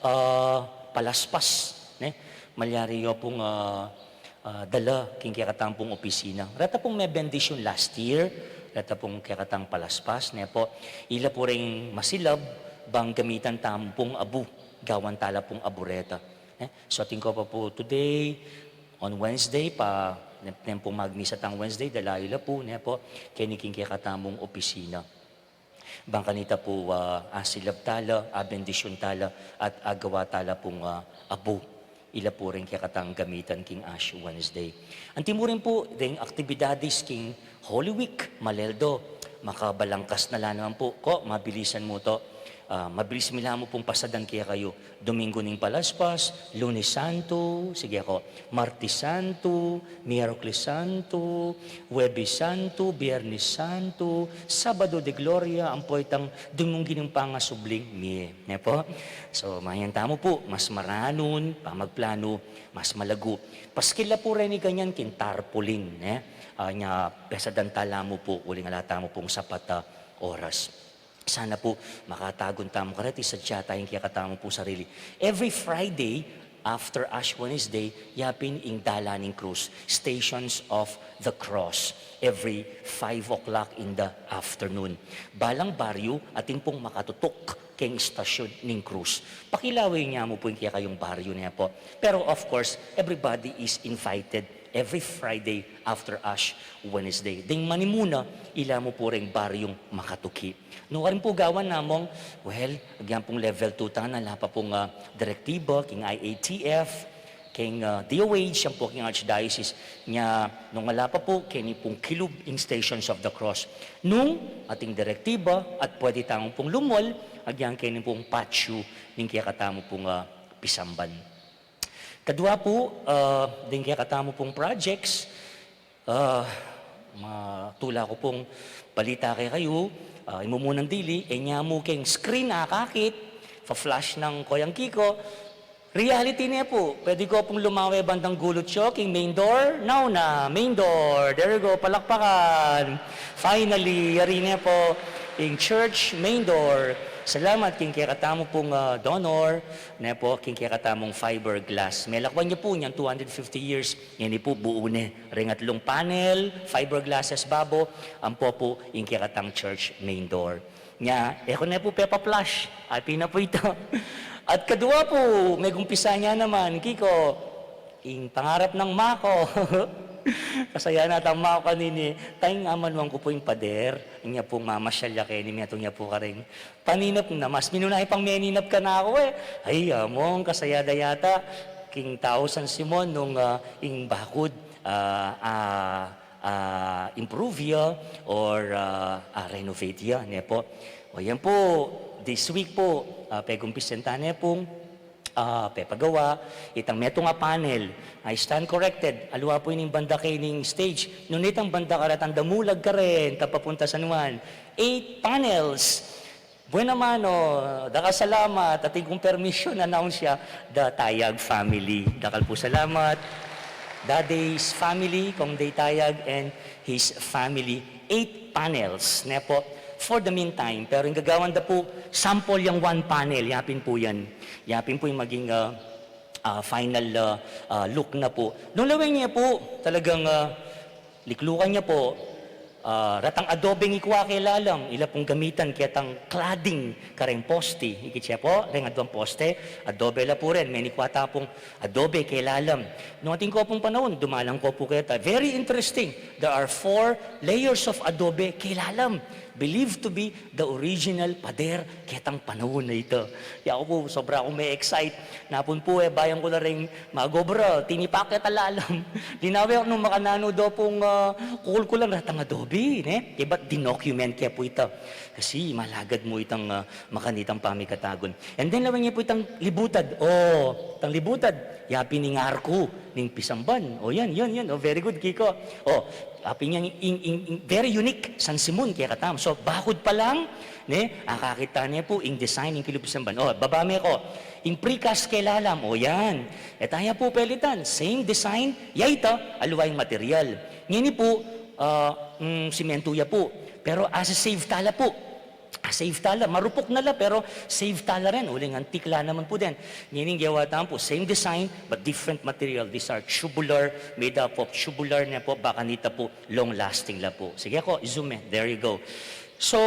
ah, palaspas, ne? Malyari yu pung, ah, ah, dala king kekatang pung opisina. Reta pung mebendisyun last year, reta pung kekatang palaspas, ne pu. Ila pu reng masilab, bang gamitan tamu pung abu, gawan ta la pung abu reta. Eh, so atin ko pa pu today, on Wednesday pa, nem-, nempung magmisa tang Wednesday, dala yu la pu, ne pu, keni king kekatamung opisina. Bang kanita pu, ah, asilab ta la, abendisyun ta la, at agawa ta la pung, ah, abu. Ila pu reng kekatang gamitan king Ash Wednesday. Anti mu rin pu, deng aktibidades king Holy Week, maleldo. Makabalangkas na la naman pu, ko, mabilisan mu to. Ah, mabilis mi la mu pung pasadan kekayu. Domingo ning Palaspas, Lunes Santo, sige ko, Martes Santo, Miyerkules Santo, Huwebes Santo, Biyernes Santo, Sabado de Gloria, ampo itang Dumunggi ning Pangasubling, mie, ne pu? So, mayan tamu pu, mas maranun, pamagplanu, mas malagu. Paskil la pu reni ganyan king tarpaulin, ne? Ah, nya, pesadan ta la mu pu, uling ala tamu pung sapat a oras. Sana pu, makatagun tamu kareti, sadya ta ing kekatamu pung sarili. Every Friday, after Ash Wednesday, yapin ing Dalan ning Krus, Stations of the Cross, every five o'clock in the afternoon. Balang baryu, atin pung makatutuk keng istasyon ning krus. Pakilawe nya mu pu ing kekayung baryu, ne pu. Pero of course, everybody is invited every Friday after Ash Wednesday. Deng manimuna, ila mu pu reng baryung makatuki. Nu karin pu gawan namung, well, agyan pung level two tana, ala pa pung, ah, direktiba king I A T F, king, ah, D O H, ampo king Archdiocese. Nya, nung ala pa pu, keni pung kilub ing Stations of the Cross. Nung ating direktiba at pwede tamu pung lungol, agyan keni pung patyu ning kekatamu pung, ah, pisamban. Kadua pu, ah, deng kekatamu pung projects, ah, matula ku pung balita kekayu, ah, ing mumunang dili, e nya mu keng screen akakit, fa-flash nang Koyang Kiko, reality ne pu, pwede ko pung lumawe bandang gulu't yu, king main door, now na, main door, there you go, palakpakan. Finally, yari ne pu, ing church main door. Salamat king kekatamu pung, ah, donor, ne pu, king kekatamung fiberglass. Melakwan ya pu nyang two hundred fifty years, ngeni pu buu ne, reng atlung panel, fiberglasses babo, ampo pu ing kekatang church main door. Nya, e ku ne pu pepa-flash, api na pu ita. At kadua pu, megumpisa nya naman, Kiko, ing pangarap nang ama ku. Kasaya na tang ama ku kanini, tayng amanuan ku pu ing pader, nya pu mamasyal ya keni, metung ya pu karing paninap na, mas minuna ya pang meninap kanaku e. Ay, among kasaya da yata king tau San Simon nung, ah, ing bakud, ah, ah, ah, improve ya or, ah, ah, renovate ya, ne pu. O yan pu, this week pu, ah, pegumpisan ta ne pung, ah, pepagawa itang metung a panel. I stand corrected, aliwa pu ining banda kening stage, nune itang banda karetang damulag karen, tapapunta San Juan. Eight panels. Buena mano, dakal salamat, atin kung permission announce ya, the Tayag family. Dakal pu salamat. Daday's family, Kong Day Tayag and his family. Eight panels, ne pu, for the meantime. Pero ing gagawan da pu, sample yang one panel, yapin pu yan. Yapin pu ing maging, ah, ah, final, ah, ah, look na pu. Nung lawen ye pu, talagang, ah, liklukan ya pu, ah, retang adobe ing ikwa kelalam, ila pung gamitan ketang cladding kareng poste. Ikit ye pu, reng aduang poste, adobe la pu ren, menikwa ta pung adobe kelalam. Nung atin ko pung panaun, dumalang ko pu keta. Very interesting. There are four layers of adobe kelalam. Believed to be the original pader ketang panaun a ita. Yaku pu, sobra kung me-excite. Napun pu e, bayan ku la ring mag-obra, tinipak ya talalam. Linawe ku nung makananu da pung, ah, kukulkulan retang adobe, ne? Kaybat dinocument ke pu ita. Kasi malagad mu itang, ah, makanitang pamikatagun. And then, lawen ye pu itang libutad. O, itang libutad. Yapin ing arku ning pisamban. O, yan, yan, yan. O, very good, Kiko. O, yapin yang ing, ing, ing, very unique. San Simon kekatamu. So, bakud pa lang, ne, akakit ta ne pu ing design ning kilub pisamban. O, baba me ko. Ing precast kelalam. O, yan. E taya pu pelitan. Same design. Ya ita, aliwa ing material. Ngeni pu, ah, mm, simentu ya pu. Pero, ah, save ta la pu. Ah, save ta la, marupuk na la, pero save ta la rin. Uling antique la naman pu den. Ngeni ing gewa tamu pu, same design, but different material. These are tubular, made up of tubular ne pu, bakanita pu, long lasting la pu. Sige ko, i-zoom e. There you go. So,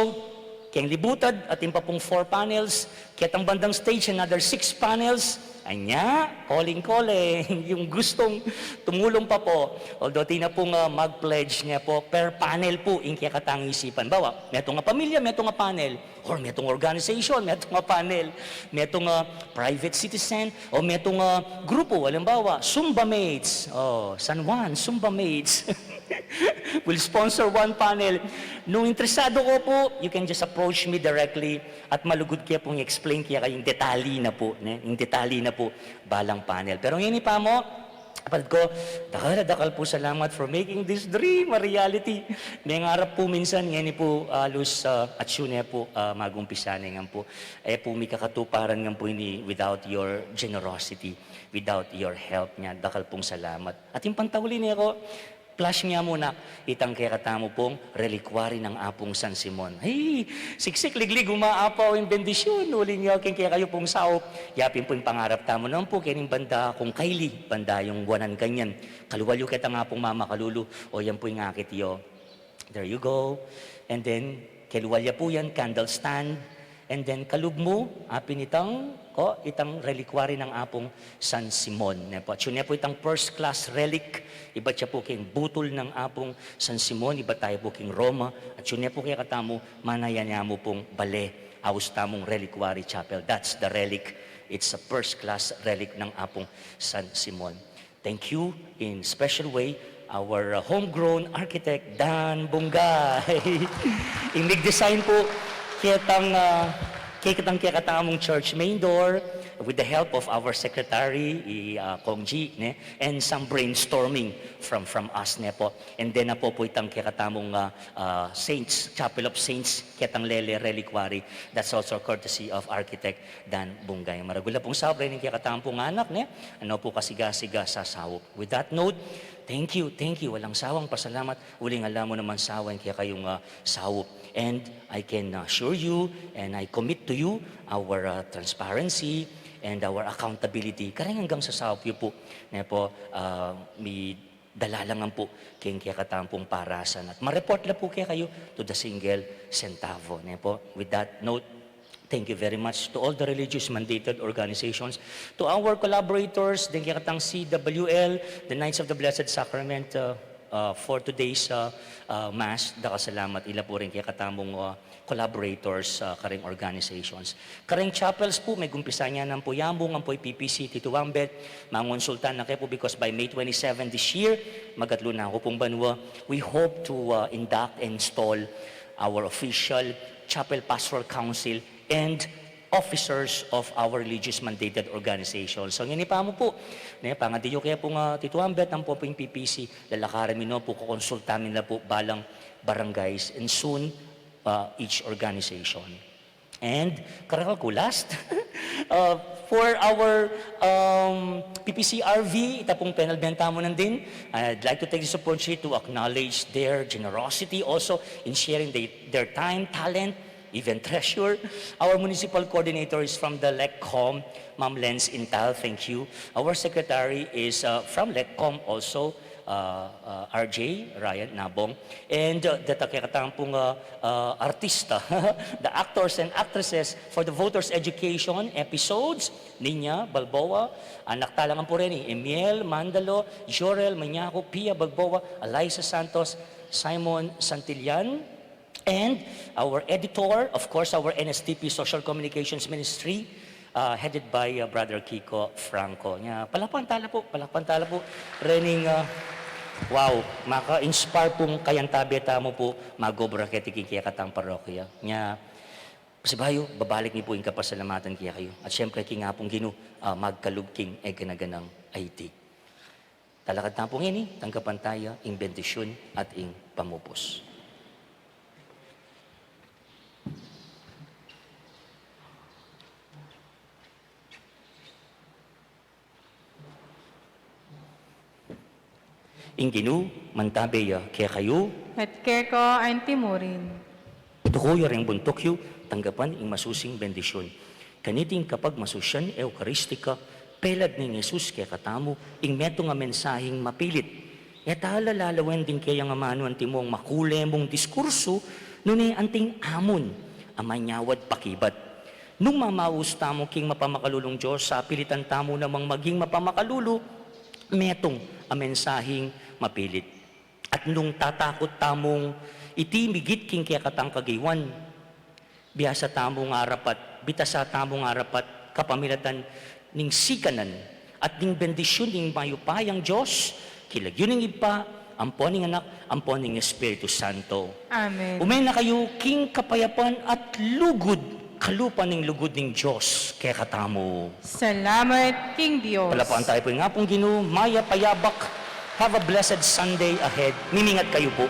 keng libutad, atin pa pung four panels, ketang bandang stage, another six panels, Anya, calling-calling, yung gustong tumulong pa po. Although, atin na pung, ah, mag-pledge ne pu, per panel pu ing kekatang isipan. Bawa, metung a pamilya, metung a panel. Or metung organization, metung a panel. Metung a private citizen, o metung a grupo, halimbawa, Zumba Mates. O, San Juan, Zumba Mates. Will sponsor one panel. Nung interesado ko pu, you can just approach me directly. At malugud ke pung i-explain kekayu ing detalye na pu, ne? Ing detalye na pu, balang panel. Pero ngeni pa mu, kapatid ko, dakal a dakal pu salamat for making this dream a reality. Mengarap pu minsan, ngeni pu, alus, ah, atsu ne pu, ah, mag-umpisa ne ngan pu. E pu mikakatuparan ngan pu ini without your generosity, without your help. Nya, dakal pung salamat. At ing pantauli ne ku, Plus mia mu nak, itang kekatamu pung relikwari nang Apung San Simon. Hey, siksik liglig umaapaw ing bendisyun, uling ya king kekayu pung saup. Ya pin pu ing pangarap tamu naman pu, kening banda kung kaili, banda yung guanan kanyan. Kalual yu ketang Apung Mama Kalulu, o yan pu ing akit yu. There you go. And then, kelual ya pu yan, candle stand. And then, kalub mu, apin itang, ko, itang relikwari nang Apung San Simon. Ne pu, atsu ne pu itang first class relic, ibat ya pu king butul nang Apung San Simon, ibat taya pu king Roma, atsu ne pu kekatamu, manaya ne mu pung bale, aus tamung reliquary chapel. That's the relic. It's a first class relic nang Apung San Simon. Thank you in special way, our, uh, homegrown architect, Dan Bungay. Ing mig-design pu, ketang, uh, ketang kekatamung church main door, with the help of our secretary, i, ah, Kong G, ne, and some brainstorming from, from us, ne po. And then na po pu itang kekatamung, ah, ah, Saints, Chapel of Saints, ketang lele reliquary. That's also courtesy of architect Dan Bungay. Maragul a pung saup reni king kekatamung anak, ne, ano pu, kasiga-siga sa saup. With that note, thank you, thank you. Walang sawang pasalamat. Uling ala mu naman sawa ing kekayung, ah, saup. And I can assure you and I commit to you our, uh, transparency and our accountability. Kareng anggang sa saup yu pu, ne po, uh, midala la ngan pu king kekatamung parasan at ma-report la pu kekayu to the single centavo, ne po. With that note, thank you very much to all the religious mandated organizations, to our collaborators, deng kekatang C W L, the Knights of the Blessed Sacrament, uh, uh, for today's, uh, uh, Mass. Dakal a salamat ila pu ring kekatamung, uh, collaborators, uh, kareng organizations. Kareng chapels pu, megumpisa na pu ya mu, ngan pu i P P C Tituambet, mangonsulta na ke pu because by May twenty-seven this year, magatlu na ku pung banua. We hope to, uh, induct and install our official Chapel Pastoral Council and officers of our religious mandated organization. So, ngeni pa mu pu, ne, pangadi yu ke pung, ah, Tituambet, ampo pung P P C, lalakaran mi no pu, kokonsulta mi na pu balang barangays, and soon, ah, each organization. And, karakal ku last, ah, for our, um, P P C R V, ita pung penalben tamu nandin, I'd like to take this opportunity to acknowledge their generosity also in sharing the, their time, talent, even treasure. Our municipal coordinator is from the LECCOM, Ma'am Lens Intal, thank you. Our secretary is, uh, from LECCOM also, uh, uh, R J Ryan Nabong. And, uh, deta kekatamu pung, uh, uh, artista, the actors and actresses for the voters' education episodes, Nina Balboa, anak tamu ngan pu reni, Emiel Mandalo, Jorel Mañaco, Pia Balboa, Eliza Santos, Simon Santillan, and our editor, of course, our N S T P Social Communications Ministry, uh, headed by, uh, Brother Kiko Franco. Nya, palakpakan tala pu, palakpakan tala pu. Rening, uh, wow, maka-inspire pung kayantabe tamu pu, mag-obra keti king kekatang parokya. Nya, pasibayu, babalik mi pu ing kapasalamatan kekayu. At siyempre, king Apung Ginu, uh, magkalub king eganaganang aiti. Talakad tamu pu ngeni, tanggapan taya ing bendisyun at ing pamupus. Ing Ginu, mantabe ya kekayu. At keka antimurin. Tuku yu reng buntuk yu, tanggapan ing masusing bendisyun. Kaniting kapagmasusyan Eukaristika, pelad neng Jesus kekatamu, ing metung a mensaheng mapilit. E tala lalawen ding keyang amanu antimong makule mung diskursu, nune anting amun a manyawad pakibat. Nung mamaus tamu king mapamakalulung Dios, sapilitan tamu namang maging mapamakalulu, metung a mensaheng mapilit. At nung tatakut tamung iti migit king kekatang kagaywan, biasa tamung arapat, bitasa tamung arapat, kapamilatan ning sikanan at ning bendisyun ning mayupayang Dios, king lagyu ning Ibpa, ampo ning Anak, ampo ning Espiritu Santo. Amen. Ume na kayu king kapayapan at lugud, kalupa ning lugud ning Dios kekatamu. Salamat king Dios. Palakpakan tayu pu ing Apung Ginu, mayap a yabak. Have a blessed Sunday ahead. Mimingat kayu pu.